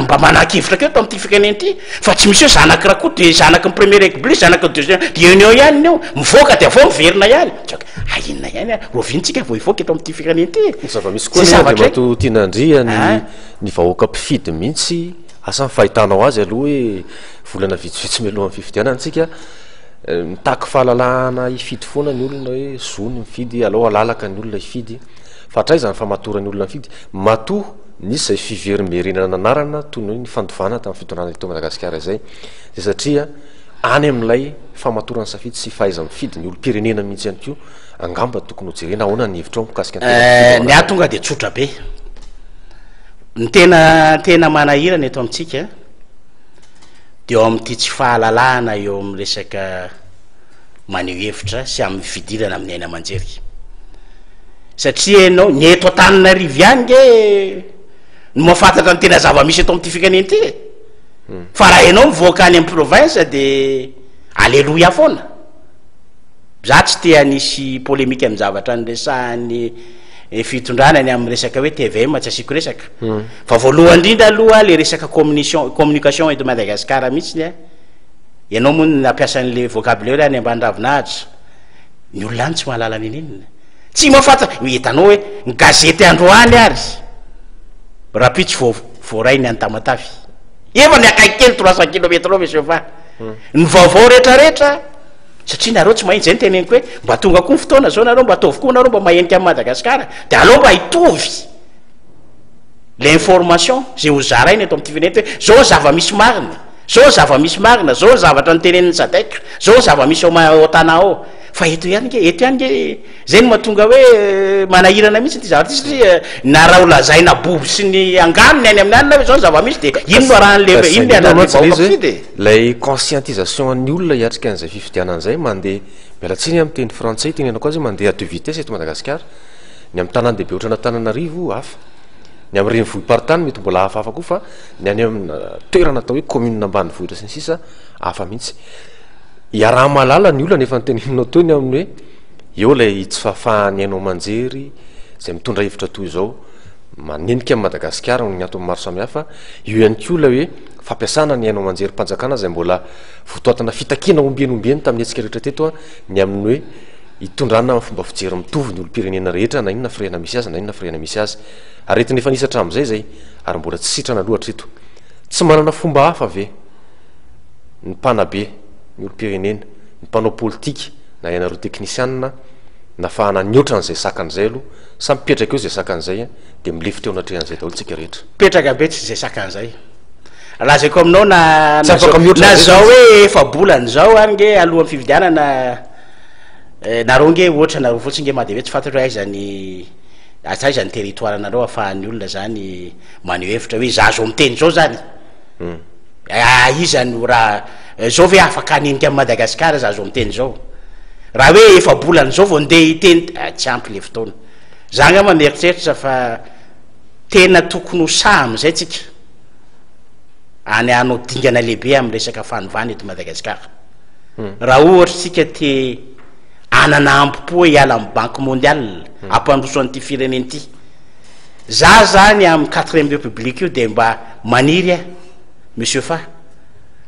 B: mba manan-kevitra keo eto amin'ity firenena ity, fa tsy misy hoe zanaky Rakoto de zanaky ny première république, zanaky ny deuxième, de eo no eo ihany ny eo, mivoaka de avy eo miverina ihany, Tsak, ah inona ihany ary, oviana tsika vao hivoaka eto amin'ity firenena ity e?
A: Ny zava-misy koa
B: Zay
A: anie
B: zavatra e.
A: Andriamatoa Tianandria ny
B: An.
A: ny vahoaka mpifidy mihitsy, asa ny fahitanao azy aloha hoe volana vitsivitsy mialohan'ny fifidianana tsika, Mitaky fahalalahana hifidy foana ny olona hoe zo ny mifidy, alao halalaka ny olona hifidy. Fa hatraiza ny famatoran'ny olona mifidy? Matoa nisy izay fiverimberenana anarana toy ny hoe ny fandovana tamin'ny fitondrana eto Madagasikara izay dia satria any amin'ilay famatoran'ny safidy sy fahaiza-mifidy ny olom-pirenena mihitsy ihany koa angamba tokony ho jerena. Ahoana ny hevitrao mikasika ny tena mpifidy ao
B: Ny ahy
A: anatin'ny.
B: tonga dia tsotra be. Ny tena tena manahirana eto amintsika dia eo amin'ity tsy fahalalahana eo amin'ny resaka maneho hevitra sy amin'ny fidirana amin'ny haino aman-jery. Satria ianao, ny eto Antananarivo ihany nge no mahafantatra ny tena zava-misy eto amin'ity firenena ity e. Fa raha ianao mivoaka any amin'ny province de aleloia foana. Za tsy te hanisy polémique amin'ny zavatra niresahan'ny fitondrana ny amin'ny resaka hoe tvm tsy asiako resaka. Fa voalohany indrindra aloha le resaka communition communication eto Madagascar mihitsiny a, ianao moa no nampiasa an'le vocabulaire any ambany ravinahitra, ny olona any tsy mahalala n'inon'inona, tsy mahafantatra, hitanao hoe ny gazety androany ary rahampitso vao voaray ny any Tamatave, efa ny akaiky kely 300 kilomètre eo monsieur fa ny vaovao retraretra, satria nareo tsy maheno, zay no teneniko hoe mba tonga koa ny fotoana zao nareo mba ataovy koa nareo mba mahenika an'i Madagasikara, de aleo mba hitovy. Le information zay ho zaraina eto amin'ity firenena ity hoe zao ny zava-misy marina, zao ny zava-misy marina, zao ny zavatra notenenin'ny Sadec, zao ny zava-misy ao ao Tana ao. Fa eto ihany nge, eto ihany nge, zay no mahatonga hoe manahirana mihitsy ity zavatra ity satria na raha ho lazaina bobo sy ny angano ny any amin'ny alina hoe zao ny zava-misy de ino no arahan'le,
A: Ka
B: ino
A: zay
B: ny
A: indrindra
B: arahan'le
A: mantsy le
B: vahoaka
A: izy hoe
B: mpifidy e?
A: lay conscientisation an'ny olona hiatrika an'izay fifidianana izay mandeha. Miala tsiny amin'ny teny frantsay itenenako azy hoe mandeha à deux vitesses eto Madagasikara. Ny amin'ny tanàn-dehibe ohatran'Antananarivo hafa. Ny amin'ny renivohi-paritany mety mbola hafahafa koa fa ny any amina toerana atao hoe commune ambanivohitra sy ny sisa hafa mihitsy. Iaraha-mahalala ny olana efa noteneninao teo ny amin'ny hoe eo ilay tsy fahafahan'ny haino aman-jery izay mitondra hevitra toy izao manenika an'i Madagasikara noho ny antony maro samihafa. Eo ihany koa ilay hoe fampiasana ny haino aman-jerim-panjakana izay mbola votoatina fitakiana ombieny ombieny tamin'ny hetsika rehetra teto ny amin'ny hoe hitondrana amin'ny fomba fijery mitovy ny olom-pirenena rehetra na inona firehana misy azy na inona firehana misy azy. Aretina efa nisy hatramin'izay izay ary mbola tsy sitrana aloha hatreto. Tsy manana fomba hafa ve ny mpanabe ny olom-pirenena, ny mpanao politika na ianareo teknisianina nafahana nihoatra an'izay sakana izay aloha sa mipetraka eo izay sakana izay dia milefitra eo anatrehan'izay daholo tsika rehetra?
B: Mipetraka be tsy izay sakana izay. Lazaiko aminao na
A: Tsy afaka mihoatra
B: na
A: an'izay
B: zao
A: zany
B: hoe efa-bolana izao ary nge alohan'ny fifidianana eh, nareo nge ohatra nareo fotsiny nge maha dia hoe tsy fantatro hoe aiza ny aiza aiza ny territoire nareo ahafahan'ny olona zany maneho hevitra hoe za zao miteny zao zany ah, iza no raha zao ve afaka hanenika an'i Madagasikara za zao miteny zao raha hoe efa-bolana izao vao ndeha hiteny ah, tsy ampy le fotoana za angamba mieritreritra fa tena tokony ho sahy amin'izay tsika any hanao dingana lehibe amin'ny resaka fanovana eto Madagasikara. Raha ohatra isika te hanana ambo-po hoe hiala amin'ny Banque mondiale, hampandroso an'ity firenena ity. Za zany amin'ny quatrième république io dia mba maniry aho, Monsieur Fa,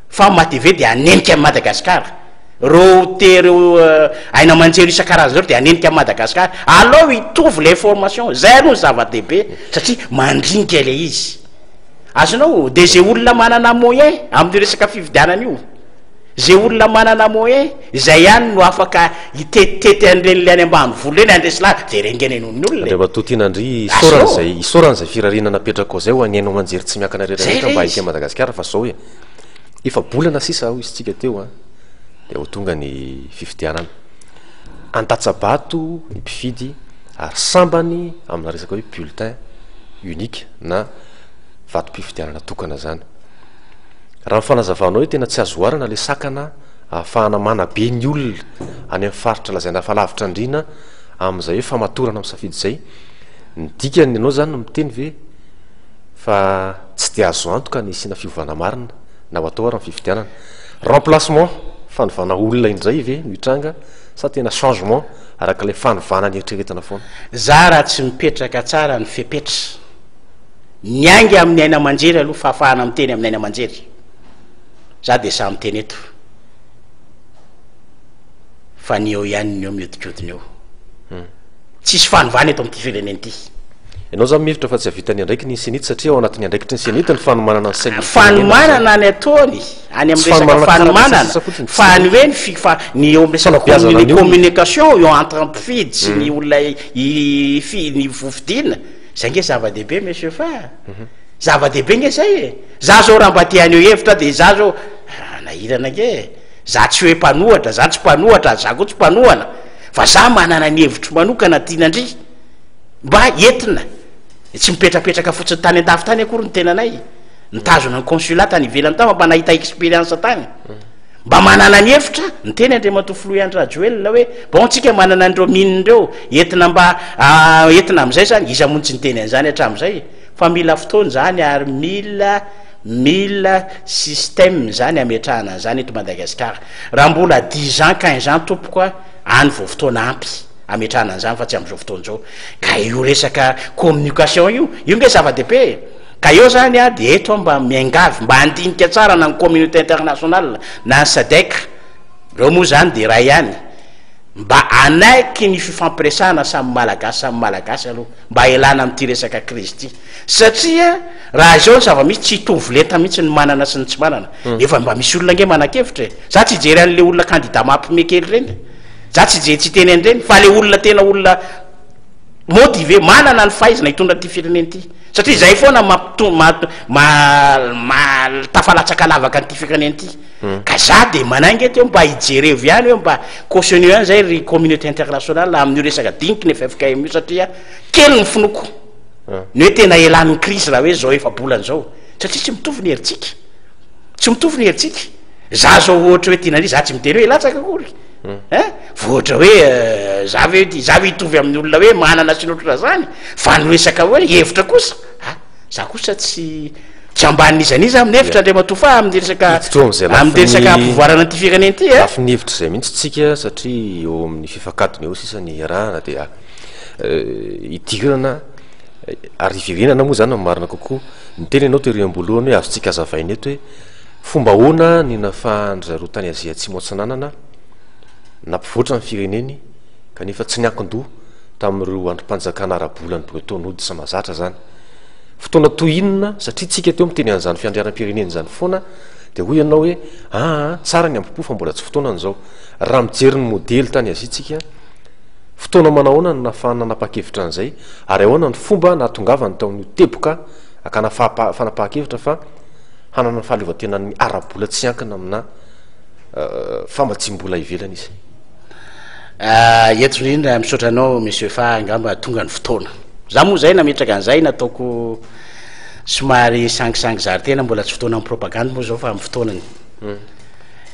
B: fa MATV dia hanenika an'i Madagasikara. Reo te reo haino aman-jery isan-karazany reo dia hanenika an'i Madagasikara. Aleo hitovy le information, zay aloha ny zava-dehibe satria mandringa ilay izy. Azonao? Dia izay olona manana moyen amin'io resaka fifidianana io, izay olona manana moyen, izay ihany no afaka hitetitety an'ireny ilay any ambanivolo ireny handresy lahatra, jereo ange ny hainoan'ny olona e!
A: Andriamatoa Tianandria, isaorana
B: Azonao?
A: izay, isaorana izay firariana napetrakao izay ho an'ny haino aman-jery tsy miankina rehetra
B: Zay
A: rehetra
B: ilay
A: mba
B: izy.
A: hiaika Madagasikara fa izao e, efa-bolana sisa hoy isika teo an, dia ho tonga ny fifidianana. Handatsa-bato ny mpifidy ary sambany amina resaka hoe bulletin unique na vatom-pifidianana tokana izany. Raha ny fanazavanao hoe tena tsy azo oharana ilay sakana ahafahana manabe ny olona any amin'ny faritra lazaina fa lavitra andriana amin'izay hoe famatorana amin'ny safidy izay, ny dikany ianao izany no miteny ve fa tsy dia azo antoka ny hisiana fiovana marina na ho atao ary ny fifidianana. Remplacement, fanovana olona indray ve no hitranga sa tena changement araka ilay fanovana nieritreretina foana?
B: Za raha tsy mipetraka tsara ny fepetra. Miainga amin'ny aina aman-jery aloha, fahafahana miteny amin'ny aina aman-jery. Za dia sahy miteny eto fa ny eo ihany ny eo mihodinkodina eo. Tsisy fanovana eto amin'ity firenena ity.
A: Ianao zany mihevitra fa tsy hahavita ny andraikiny ny Cenit satria ao anatin'ny andraikitry ny Cenit ny fanomanana ny sain'ny olom-pirenena amin'izay.
B: Fanomanana ny ataony any
A: Tsy
B: amin'ny resaka
A: fanomanana karatra sy ny
B: fanomanana
A: sisa fotsiny,
B: fa
A: tsy
B: ny hoe ny fi- fa ny eo amin'ny resaka
A: fanabeazana
B: communi-
A: ny olona.
B: communication eo entre mpifidy sy ny olona i- fi- ny vofidiana. Zay nge zava-dehibe monsieur fa a! Zava-dehibe nge zay e! Za zao raha mba te haneho hevitra de za zao hanahirana nge e! Za tsy hoe mpanohatra, za tsy mpanohatra ary za koa tsy mpanohana fa za manana ny hevitro manokana tianandry mba entina, tsy mipetrapetraka fotsiny tany andafy tany akory ny tenanay, nitazona ny consulat tany ivelany tany fa mba nahita experience tany. Mba manana ny hevitra, niteny Andriamatoa Filoha Andry Rajoelina hoe, bon tsika manana an'ireo mine ireo, entina mba entina amin'izay izany, iza moa no tsy niteny an'izany hatramin'izay, fa mila fotoana izany ary mila mila système izany hametrahana an'izany eto Madagasikara. Raha mbola dix ans, quinze ans tompoko a, any vao fotoana ampy hametrahana an'izany fa tsy amin'izao fotoana izao. Ka io resaka communication io, io nge zava-dehibe e. Ka eo zany a de eto aho mba miangavy mba handinika tsara na ny communauté internationale na ny sadec, reo moa zany de iray ihany, mba hanaiky ny fifampiresahana samy malagasy samy malagasy aloha mba hialana amin'ity resaka crise ity satria raha izao ny zava-misy tsy hitovy lenta mihitsy ny manana sy ny tsy manana nefa mba misy olona ange manan-kevitra e, za tsy hijery an'le olona candidat mampime kely ireny, za tsy hijery tsy hiteny an'ireny fa le olona tena olona motivé manana ny fahaizana hitondra an'ity firenena ity. Satria izay foana mampito- ma- ma- ma- tafalatsaka lavaka an'ity firenena ity. Ka za de manainga eto hoe mba hijerevo ihany hoe mba cautionner ihany zay ry communauté internationale amin'io resaka diniky ny ffkm io satria kely ny finoako ny hoe tena elan'ny crise raha hoe zao efa-bolana zao satria tsy mitovy ny herintsika, tsy mitovy ny herintsika. Za zao ohatra hoe tianareo za tsy miteny hoe hilatsaka akory. Hein? Voatra hoe za ve ty, za ve hitovy amin'ny olona hoe manana sy ny ohatran'izany? Fa ny resaka hoe hevitra kosa, ah, za kosa tsy tsy ambanin'iza n'iza amin'ny hevitra Andriamatoa fa amin'ny resaka
A: Hiditra eo amin'izay
B: amin'ny resaka
A: lafiny
B: hampivoarana an'ity firenena ity a.
A: lafiny hevitra izay mihitsy tsika satria eo amin'ny fifankadiny eo sisa ny iarahana dia hidirana ary hiverenana moa izany ny marina kokoa. Niteny ianao tery am-boalohany hoe azontsika hazavaina eto hoe fomba ahoana ny nafahan-dry zareo tany Azia Atsimo Atsinanana nampivoatra ny fireneny kanefa tsy niankin-doha tamin'ireo andrim-panjakana ara-bolan'i Bretton Woods mahazatra izany. Fotoana toy inona, satria tsika teo miteny an'izany fiandrianam-pirenena izany foana, dia hoy ianao hoe aa, tsara ny ambo-po fa mbola tsy fotoanany izao. Raha mijery ny modely tany Azia tsika, fotoana manahoana no nahafahana nanapa-kevitra an'izay, ary ahoana ny fomba nahatongavany tao amin'io teboka hakana fanapahan-kevitra fa hanana ny fahaleovantenany ara-bola tsy hiankina amina famatsiam-bola ivelany izy?
B: Eto indrindra misaotra anao Monsieur fa angamba tonga ny fotoana. Za moa zay nametraka an'izay nataoko somary sangisangy zary tena mbola tsy fotoana amin'ny propagandy moa zao fa amin'ny fotoanany.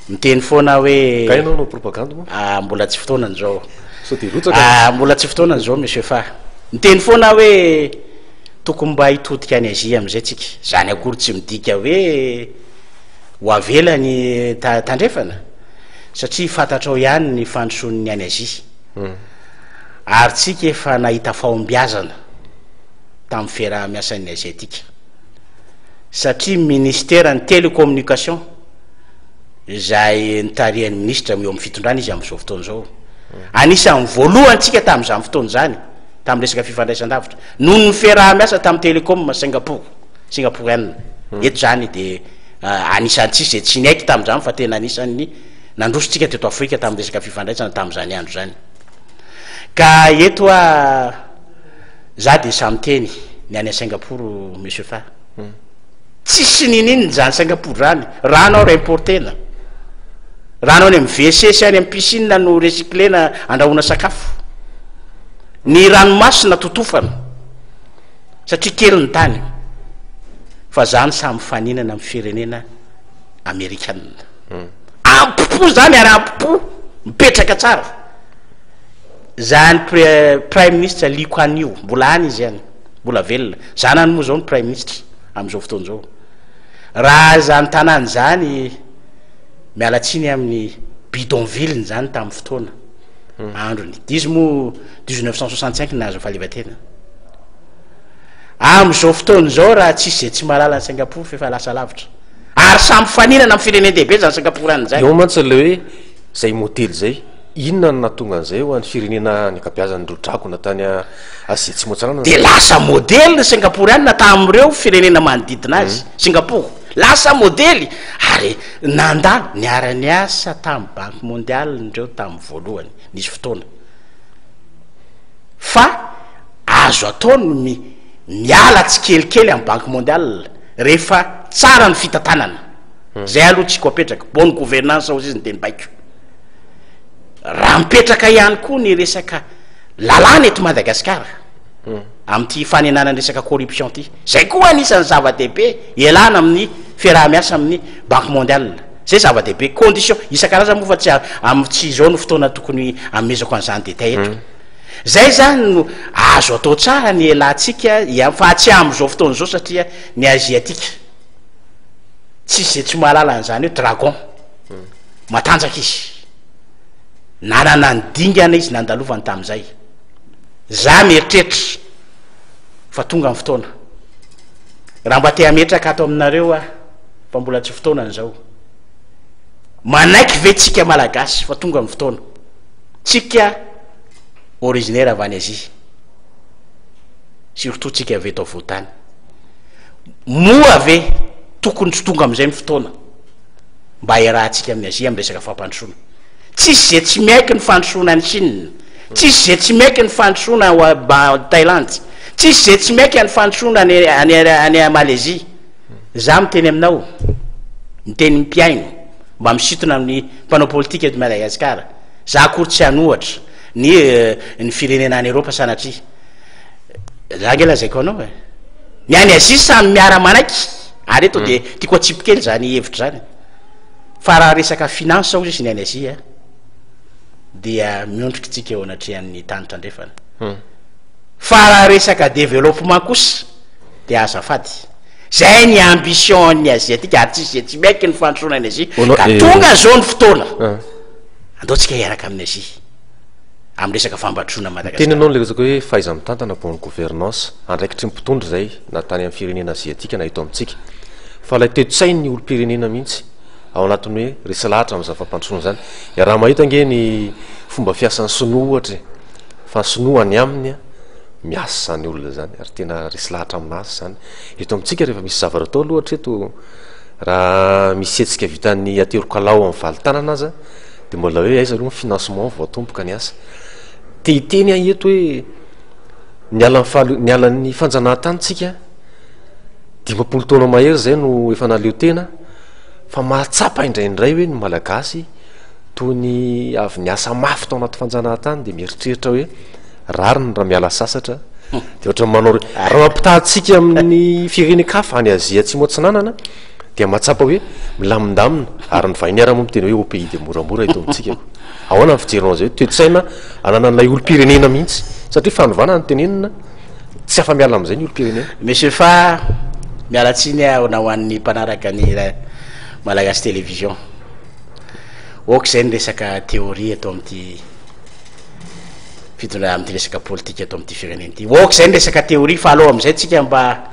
B: Miteny foana aho hoe
A: Ka ianao hanao propagandy moa?
B: Ah, mbola tsy fotoanany zao.
A: Sao dia rotsaka?
B: Ah, mbola tsy fotoanany zao Monsieur fa. Miteny foana aho hoe tokony mba hitodika any Asie amin'izay tsika. Zany akory tsy midika hoe ho avela ny tandrefana satria fantatrao ihany ny fandrosoan'ny any Asie. Ary tsika efa nahita fahombiazana tamin'ny fiaraha-miasan'ny Asiatika. Satria ministeran'ny télécommunication izay nitarihan'ny minisitra eo amin'ny fitondrana izy amin'izao fotoana izao. Anisan'ny voalohany tsika tamin'izany fotoana izany tamin'ny resaka fifandraisan-davitra noho ny fiaraha-miasa tamin'ny Télécom Singapour, Singapourienne. Eto izany dia anisan'ny tsisy izay tsy niaiky tamin'izany fa tena anisan'ny nandroso tsika teto Afrika tamin'ny resaka fifandraisana tamin'izany andro izany. Ka eto a za dia samy miteny ny any Singapour Monsieur Fa. Tsisy ninin zany Singapour zany, rano ary importena. Rano any amin'ny WC sy any amin'ny piscine no recyclena andrahoana sakafo. Ny ranomasina totofana satria kely ny tany. Fa zany samy mifaninana amin'ny firenena amerikana. Ampo-po zany ary ampo-po mipetraka tsara. Zany prime ministre Lee Kuan Yew, mbola any izy any. Mbola velona. Zanany moa izao no praiminisitra amin'izao fotoana izao. Raha izany tanàna izany, miala tsiny amin'ny bidonville-ny izany tamin'ny fotoana androny. Izy moa 1965 nahazo fahaleovantena. Amin'izao fotoana izao raha tsisy izay tsy mahalala an'i Singapour fa efa lasa lavitra. Ary samy mifaninana amin'ny firenen-dehibe izany Singapour any izany.
A: Eo mantsy ilay hoe izay modely izay, inona no nahatonga an'izay ho an'ny firenena ny ankabeazan'ireo dragona tany Azia Atsimo Atsinanana.
B: Dia lasa modely ny Singaporeana tamin'ireo firenena manodidina azy. Singapour lasa modely ary nandalo, niara-niasa tamin'ny Banque Mondiale indreo tamin'ny voalohany, nisy fotoana. Fa azo atao ny mi- miala tsikelikely amin'ny Banque Mondiale rehefa tsara ny fitantanana. Zay aloha tsiko apetraka, bonne gouvernance hozy izy ny teny baiko. Raha mipetraka ihany koa ny resaka lalàna eto Madagasikara amin'ity fanenana ny resaka corruption ity, zay koa anisan'ny zava-dehibe ialana amin'ny fiaraha-miasa amin'ny Banque mondiale, zay zava-dehibe, condition isan-karazany moa fa tsy am- tsy izao no fotoana tokony hanomezako an'izany détail eto. Zay zany no azo atao tsara ny ialantsika ia- fa tsy amin'izao fotoana izao satria ny asiatique tsisy zay tsy mahalala an'izany hoe dragon, matanjaka izy. Nanana ny dingana izy nandalovany tamin'izay. Za mieritreritra fa tonga ny fotoana. Raha mba te hametraka ato aminareo aho fa mbola tsy fotoanany izao. Manaiky ve tsika Malagasy fa tonga ny fotoana? Tsika originaire avy any Asie. Surtout tsika avy eto afovoantany. Moa ve tokony tsy tonga amin'izay ny fotoana mba hiarahantsika amin'i Asie amin'ny resaka fampandrosoana? Tsisy ze tsy miaiky ny fandrosoana any Chine, tsisy ze tsy miaiky ny fandrosoana ao Thaïlande, tsisy ze tsy miaiky any fandrosoana any any any Malaisie. Za miteny aminao, miteny mpihaino, mba misintona amin'ny mpanao politika eto Madagascar, za akory tsy hanohatra ny ny firenena any Europe sanatria. Za ange lazaiko anao e. Ny any Asie samy miara manaiky, ary eto de tiako atsipy kely zany hevitra zany. Fa raha resaka finance hozy izy ny any Asie a. dia miondrika tsika eo anatrehan'ny tany tandrefana. Fa raha resaka développement kosa dia azafady. Zay ny ambition ny asiatique ary tsisy izay tsy miaiky ny fandrosoana any Asie. Ka tonga zao ny fotoana. Andao tsika hiaraka amin'i Asie amin'ny resaka fampandrosoana
A: Madagasikara. Miteny ianao ilay resaka hoe fahaiza-mitantana, bonne gouvernance, andraikitry ny mpitondra izay na tany amin'ny firenena aziatika na eto amintsika. Fa ilay toe-tsain'ny olom-pirenena mihitsy ao anatin'ny hoe resy lahatra amin'izany fampandrosoana izany. Iaraha-mahita ange ny fomba fiasan'ny sinoa ohatra e. Fa ny sinoa any aminy miasa izany olona izany ary tena resy lahatra amin'asa izany. Eto amintsika rehefa misy zavatra atao aloha hatreto raha misy hetsika vitan'ny aterokalao amin'ny valin-tanana aza dia mbola hoe aiza aloha ny financement vao atomboka ny asa. Te hiteny aho eto hoe niala ny faha- niala ny fanjanahantany tsika 50 taona mahery izay no efa nahaleo tena fa mahatsapa indraindray hoe ny Malagasy toy ny avy niasa mafy tao anaty fanjanahantany dia mieritreritra hoe rariny raha miala sasatra dia ohatran'ny manao raha mampitaha antsika amin'ny firenen-kafa any Azia Atsimo Atsinanana dia mahatsapa hoe milamindamina ary ny vahiny ara moa miteny hoe au pays de moramora eto amintsika. Ahoana ny fijerinao an'izay hoe toe-tsaina ananan'ilay olom-pirenena mihitsy satria fanovana no tenenina tsy afa-miala amin'izay ny olom-pirenena.
B: Monsieur Fa, miala tsiny aho na ho an'ny mpanaraka ny Malagasy Télévision. Ok izay ny resaka théorie eto amin'ity fitondra amin'ity resaka politika eto amin'ity firenena ity. Ok izay ny resaka théorie fa aleo amin'izay tsika mba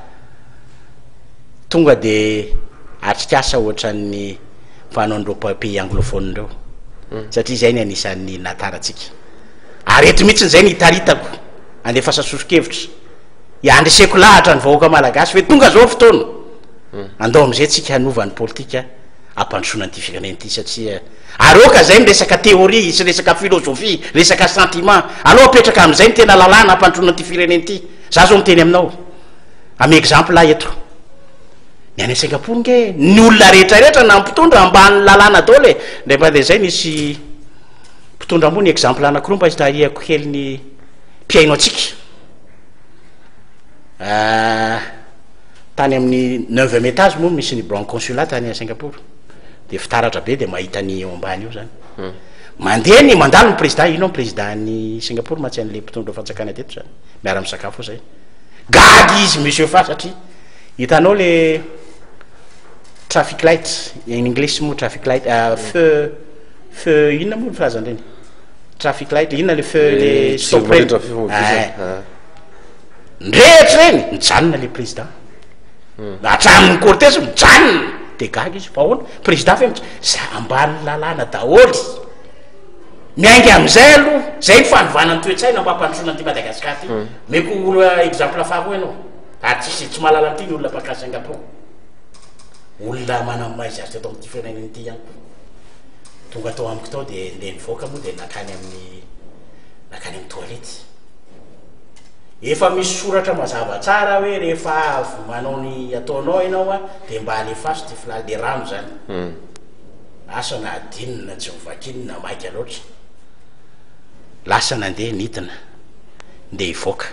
B: tonga de atrikasa ohatran'ny fanaon'ireo pays anglophone ireo satria izay ny anisan'ny nahatarantsika. Ary eto mihitsy izay ny hitaritako andefasa soso-kevitra hiandreseko lahatra ny vahoaka malagasy hoe tonga zao ny fotoana andao amin'izay tsika hanova ny politika hampandrosoana an'ity firenena ity satria ary aoka izay ny resaka théorie sy resaka philosophie, resaka sentiment, aleo apetraka amin'izay ny tena lalàna hampandrosoana an'ity firenena ity. Za zao miteny aminao, ame exemple aho eto, ny any Singapour nge ny olona rehetra rehetra na mpitondra ambany lalàna daholo e, indray mandeha izay nisy mpitondra ambony, exemple anakiroa mba hitarihako kely ny mpihaino antsika, tany amin'ny neuvième étage moa misy ny grand consulat tany Singapour, de fitaratra be de mahita ny eo ambany eo zany, mandeha ny mandalo ny président, ino ny président ny Singapour mantsy an'le mpitondra fanjakana teto zany, miara misakafo ao zay, gaga izy monsieur fa satria hitanao le traffic light, in english moa traffic light, feu feu inona moa ny filazana ireny, traffic light inona le feu le stop reny, Nirehitra ireny, nijanona le président. Hatramin'ny cortège mijanona. De gaga izy, fa ahoana? Président ve mijanona? Za ambany lalàna daholo. Miainga amin'izay aloha, zay ny fanovana ny toe-tsaina mba hampandrosoana an'ity Madagascar ity. Omeko olona exemple faharoa ianao, ary tsisy tsy mahalala an'ity ny olona mpaka Singapour. Olona manam-mahaiza azy teto amin'ity firenena ity ihany koa. Tonga tao amiko tao de ndeha nivoaka moa de nakany amin'ny nakany amin'ny toilette. Efa misy soratra mazava tsara hoe rehefa avy manao ny ataonao ianao a de mba alefaso ty fla le rano zany. Asa na adino na tsy novakiny na maika loatra. Lasa nandeha nidina ndeha hivoaka.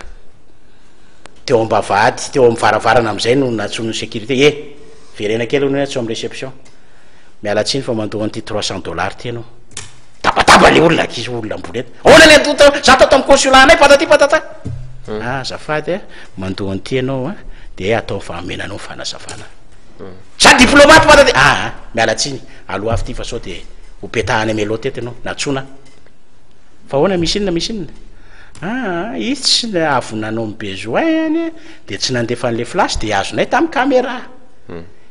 B: Teo am-bavahady, teo amin'ny varavarana amin'izay no nantsoin'ny sécurité, eh! Verena kely hono hoe tsy ao amin'ny réception. Miala tsiny fa mandoa an'ity 300 dollars ity ianao. Tabataba le olona ankizy olona ambony eto. Ahoana le antonta za tato amin'ny consulat anay patati patata. Ah azafady a, mandoa an'ity ianao a, de atao fa omena anao ny fanazavana. Za diplomate patati, ah ah, miala tsiny, aloavy ity fa sao de ho petahana amy teto ianao, nantsoina aho. Fa ahoana misy inona misy inona? Ah ah, izy tsy avy nanao ny besoin any de tsy nandefa an'le flash de azonay tamin'ny caméra.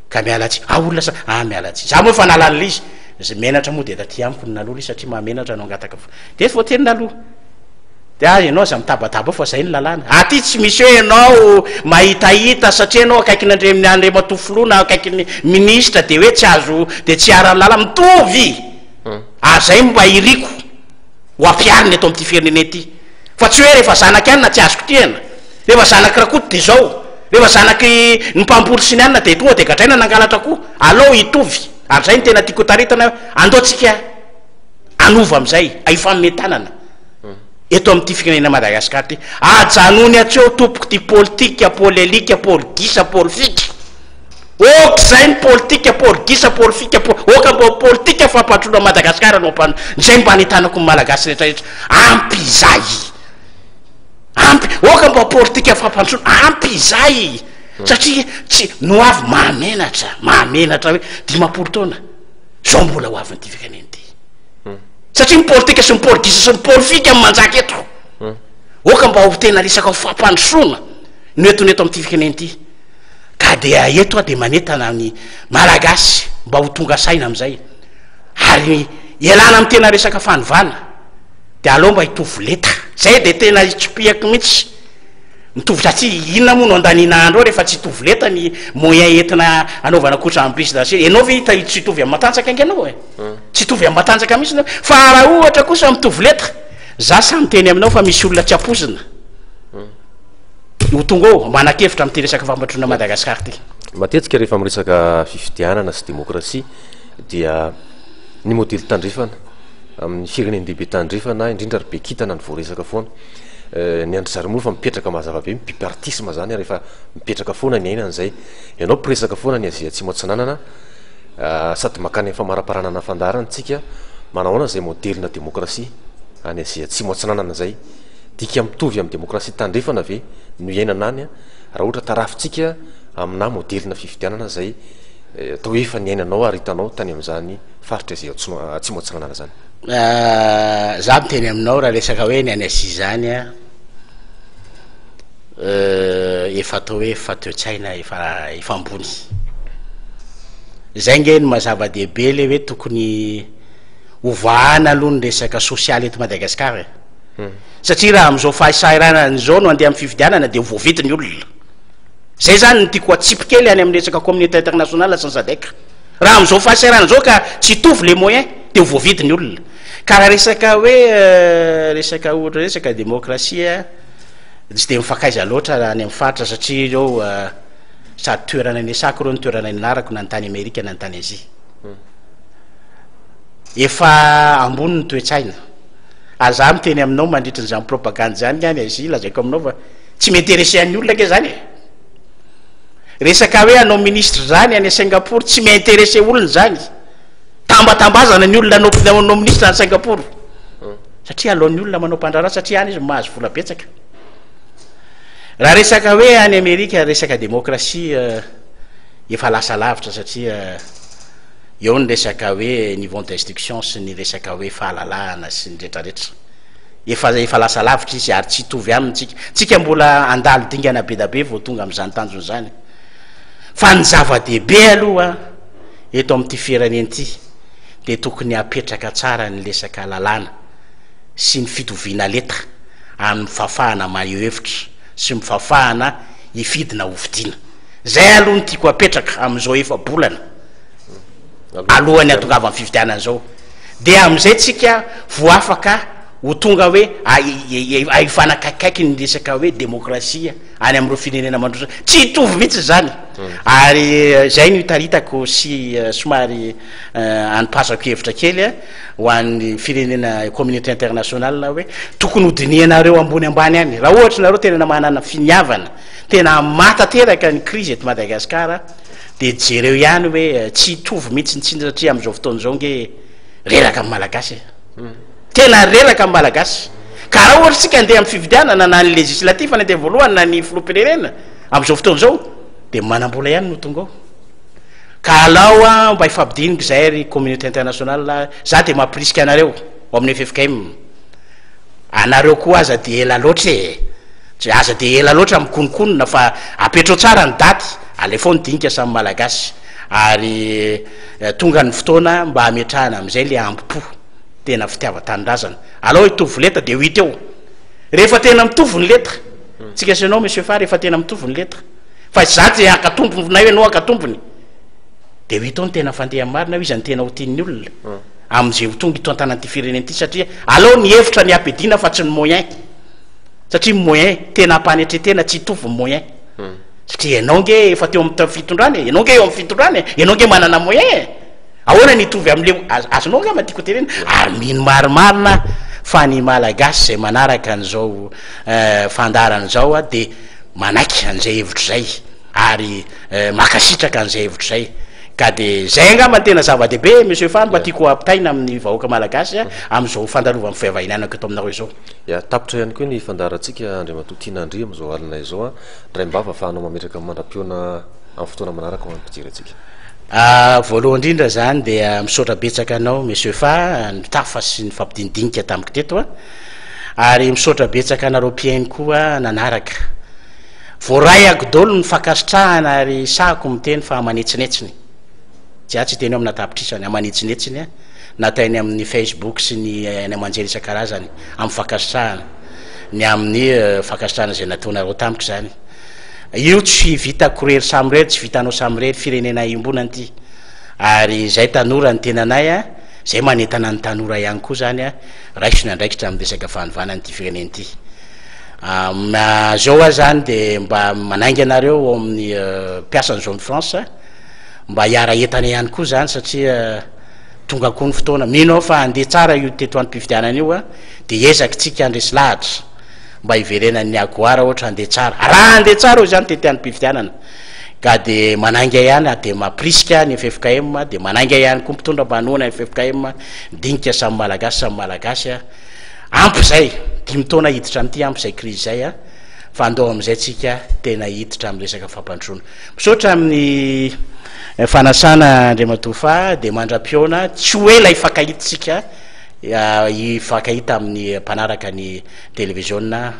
B: Ka miala tsiny, ah olona sa, ah miala tsiny. Za moa efa nalany le izy. Zay menatra moa dia taty amiko no naloa ilay satria mahamenatra anao hangataka vola. Dia voatery naloa. Dia ah ianao aza mitabataba eo fa zay ny lalàna. Aty tsy misy hoe ianao mahitahita satria ianao akaikin'Andriam- Andriamatoa Filoha na akaikin'ny minisitra dia hoe tsy azo dia tsy iharan'ny lalàna. Mitovy! Ary zay no mba iriko ho ampiharina eto amin'ity firenena ity. Fa tsy hoe rehefa zanak'i anona tsy azo kitihana. Rehefa zanak'i Rakoto dia izao. Rehefa zanaky ny mpamboly sy ny anona dia tonga dia gadraina nangalatra koa. Aleo hitovy. Ary zay no tena tiako hotaritana hoe andao tsika hanova amizay, hifanome tanana eto amin'ity firenena Madagascar ity. Ajanony hatreo tompoko ty politika, pôly alika, pôly gisa, pôly fika. Ok zay ny politika polgisa polfika po ok mba ho politika fampandroana Madagascar no ampan zay mba anentanako ny malagasy rehetra rehetra ampy izay ampy ok mba ho politika fampandroana ampy izay satria tsy no avy mahamenatra mahamenatra hoe 50 taona zao mbola ho avin'ity firenena ity satria ny politika sy ny polgisa sy ny polfika no manjaka eto ok mba ho tena resaka ho fampandrosoana no entona eto amin'ity firenena ity. Ka dia eto aho dia manentana ny Malagasy mba ho tonga saina amin'izay ary ialana amin'ny tena resaka fanovana dia aleo mba hitovy lenta. Zay dia tena itsipihako mihitsy. Mitovy satria inona moa no andaniana andro ao rehefa tsy hitovy lenta ny moyen entina anaovana course en présidentielle. Ianao ve hita tsy hitovy amin'ny matanjaka ange ianao e? Tsy hitovy amin'ny matanjaka mihitsy ianao. Fa raha ohatra kosa mitovy lenta, za sahy miteny aminao fa misy olona tsy ampoizina. Ho tonga eo, manan-kevitra amin'ity resaka fampandrosoana Madagascar ity.
A: Matetika rehefa miresaka fifidianana sy demokrasia dia ny modely tandrefana amin'ny firenen-dehibe tandrefana indrindra ry be kintana no voaresaka foana. Ny an-dry zareo moa efa mipetraka mazava be ny bipartisme zany ary efa mipetraka foana ny ainana izay. Ianao mpiresaka foana ny Azia Atsimo Atsinanana sady mankany amin'ny famaraparanana fandaharana tsika, manahoana izay modelina demokrasia any Azia Atsimo Atsinanana izay? Dika mitovy amin'ny demokrasia tandrefana ve no iainana any raha ohatra tarafintsika aminà modelina fifidianana izay atao hoe efa niainanao ary hitanao tany amin'izany faritra izay atsimo atsinanana izany?
B: Za miteny aminao raha resaka hoe ny any Asia izany an, efa atao hoe efa toe-tsaina efa efa ambony. Zay nge no maha zava-dehibe le hoe tokony hovahana aloha ny resaka sosialy eto Madagasikara e. Satria raha amin'izao fahasahiranana izao no handeha amin'ny fifidianana dia ho voavidy ny olona. Zay zany no tiako atsipy kely any amin'ny resaka communauté internationale sy ny sadec. Raha amin'izao fahasahiranana izao ka tsy hitovy les moyens dia ho voavidy ny olona. Ka raha resaka hoe resaka ohatra resaka démocratie tsy dia mifankaiza loatra raha any amin'ny faritra satria ireo sady toerana niasako ireo no toerana nianarako na ny tany Amerika na ny tany Asie. Efa ambony ny toe-tsaina. Ary za miteny aminao mandritra an'izany propagande izany any Asie lazaiko aminao fa tsy mi-interesser an'ny olona ange zany e! Resaka hoe hanao ministre zany any Singapour tsy mi-interesser olona zany. Tambatambazana ny olona hanao hanao ministre any Singapour. Satria aleon'ny olona manao mpandraharaha satria any izy mahazo vola betsaka. Raha resaka hoe any Amerika resaka demokrasia efa lasa lavitra satria Eo ny resaka hoe niveau d'instruction sy ny resaka hoe fahalalahana sy ny retraretra. Efa efa lasa lavitra izy ary tsy hitovy aminy tsika. Tsika mbola handalo dingana be da be vao tonga amin'izany tanjona izany. Fa ny zava-dehibe aloha eto amin'ity firenena ity dia tokony hapetraka tsara ny resaka lalàna sy ny fitoviana lenta amin'ny fahafahana maneho hevitra sy ny fahafahana hifidy na hofidiana. Zay aloha no tiako apetraka amin'izao efa-bolana alohan'ny hatongavan'ny fifidianana izao. Dia amin'izay tsika vo afaka ho tonga hoe hifanakaikaiky ny resaka hoe demokrasia any amin'ireo firenena mandroso. Tsy hitovy mihitsy izany. Ary zay no itaritako sy somary anipazako hevitra kely ho an'ny firenena communauté internationale hoe tokony hodinihanareo ambony ambany any. Raha ohatra nareo tena manana finiavana Tena hamaha tanteraka ny krizy eto Madagascar dia jereo ihany hoe tsy hitovy mihitsy ny tsindry satria amin'izao fotoana izao nge reraka ny Malagasy e. Tena reraka ny Malagasy. Ka raha ohatra isika handeha amin'ny fifidianana na ny législatif any andiany voalohany na ny filoham-pirenena amin'izao fotoana izao dia ny manam-bola ihany no tonga ao. Ka alao an mba hifampidinika izay ry communauté internationale, za dia mampirisika anareo ao amin'ny ffkm, anareo koa aza dia ela loatra e. Tsy aza dia ela loatra mikononkonona fa apetrao tsara ny daty, alefao ny dinika samy malagasy ary tonga ny fotoana mba hametrahana amin'izay le ambo-po tena fitiavan-tanindrazana. Alao hitovy lenta dia ho hita eo. Rehefa tena mitovy ny lenta, tsika sy ianao Monsieur Fary efa tena mitovy ny lenta. Fa izaho tsy haka tombony na ianao haka tombony. Dia ho hita eo ny tena fandehany marina hoe iza no tena ho tian'ny olona amin'izay ho tonga ito an-tanan'ity firenena ity satria alao ny hevitra ny ampiadiana fa tsy ny moyen. Satria ny moyen tena ampanetretena tsy hitovy ny moyen. Satria ianao nge efa teo amin'ny fitondrana e, ianao nge eo amin'ny fitondrana e, ianao nge manana moyen e. Ahoana ny hitovy amin'le azonao angamba tiako tenenina. Ary mino marimarina aho fa ny Malagasy izay manaraka an'izao fandaharana izao dia manaiky an'izay hevitro izay. Ary mankasitraka an'izay hevitra izay. Ka dia izay angamba no tena zava-dehibe Monsieur Fa mba tiako ampitaina amin'ny vahoaka malagasy amin'izao fandalovan'ny fivahinianako eto aminareo izao.
A: Ya, tapitra ihany koa ny fandaharantsika Andriamatoa Tiana Andria amin'izao alina izao an. Raim-bava ahafahanao mametraka mandra-pihaona amin'ny fotoana manaraka ho an'ny mpijery antsika.
B: Voalohany indrindra izany dia misaotra betsaka anao Monsieur Fa nitafa sy nifampidinidinika tamiko teto an. Ary misaotra betsaka anareo mpihaino koa nanaraka. Voaray ako daholo ny fankasitrahana ary sahako miteny fa amanetsinetsiny. Tsy aho tsy hiteny hoe amina tapitrisany, amanetsinetsiny na teny amin'ny Facebook sy ny haino aman-jery isan-karazany amin'ny fankasitrahana ny amin'ny fankasitrahana izay nataonareo tamiko izany. Io tsy vitako irery samirery, tsy vitanao samirery, firenena iombonana ity. Ary izay tanora ny tenanay a, izay manentana ny tanora ihany koa izany a, raiso ny andraikitra amin'ny resaka fanovana an'ity firenena ity. Zao aho zany de mba manainga anareo ao amin'ny mpiasan'ny zone France mba hiara-hientana ihany koa zany satria tonga koa ny fotoana. Mino aho fa handeha tsara io tetoandrom-pifidianana io de hiezaka tsika handresy lahatra mba hiverenan'ny Agoara ohatra handeha tsara. Raha handeha tsara hoy zany tetiandrom-pifidianana ka de manainga ihany de mampirisika ny ffkm de manainga ihany koa mpitondra mba hanohana ny ffkm, dinika samy Malagasy samy Malagasy. Ampy izay, dimy taona hiditra amin'ity ampy izay crise izay a, fa andao amin'izay tsika tena hiditra amin'ny resaka fampandrosoana. Misaotra amin'ny fanasana Andriamatoa fa dia mandra-pihaona, tsy ho ela hifankahita tsika, hifankahita amin'ny mpanaraka ny televiziona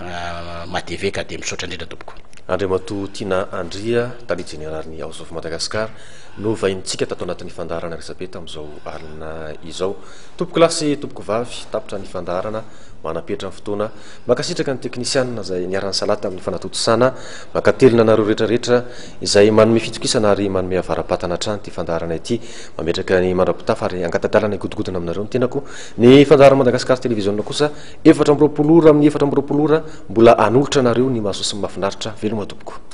B: MATV ka dia misaotra indrindra tompoko.
A: Andriamatoa Tiana Andria, Tale Jeneralin'ny House of Madagascar no vahinintsika tato anatin'ny fandaharana resabe tamin'izao alina izao. Tompokolahy sy tompokovavy, tapitra ny fandaharana, manam-petra ny fotoana. Mankasitraka ny teknisianina izay niara-nisalahy tamin'ny fanatontosana. Mankatelina anareo rehetra rehetra izay manome fitokisana ary manome avara-patana hatrany ity fandaharana ity. Mametraka ny mandra-pitafa ary angata-dalana higodogodona aminareo ny tenako. Ny fandaharan'i Madagascar Television kosa 24 ora amin'ny 24 ora mbola hanolotra anareo ny mahasoa sy ny mahafinaritra. Veloma tompoko.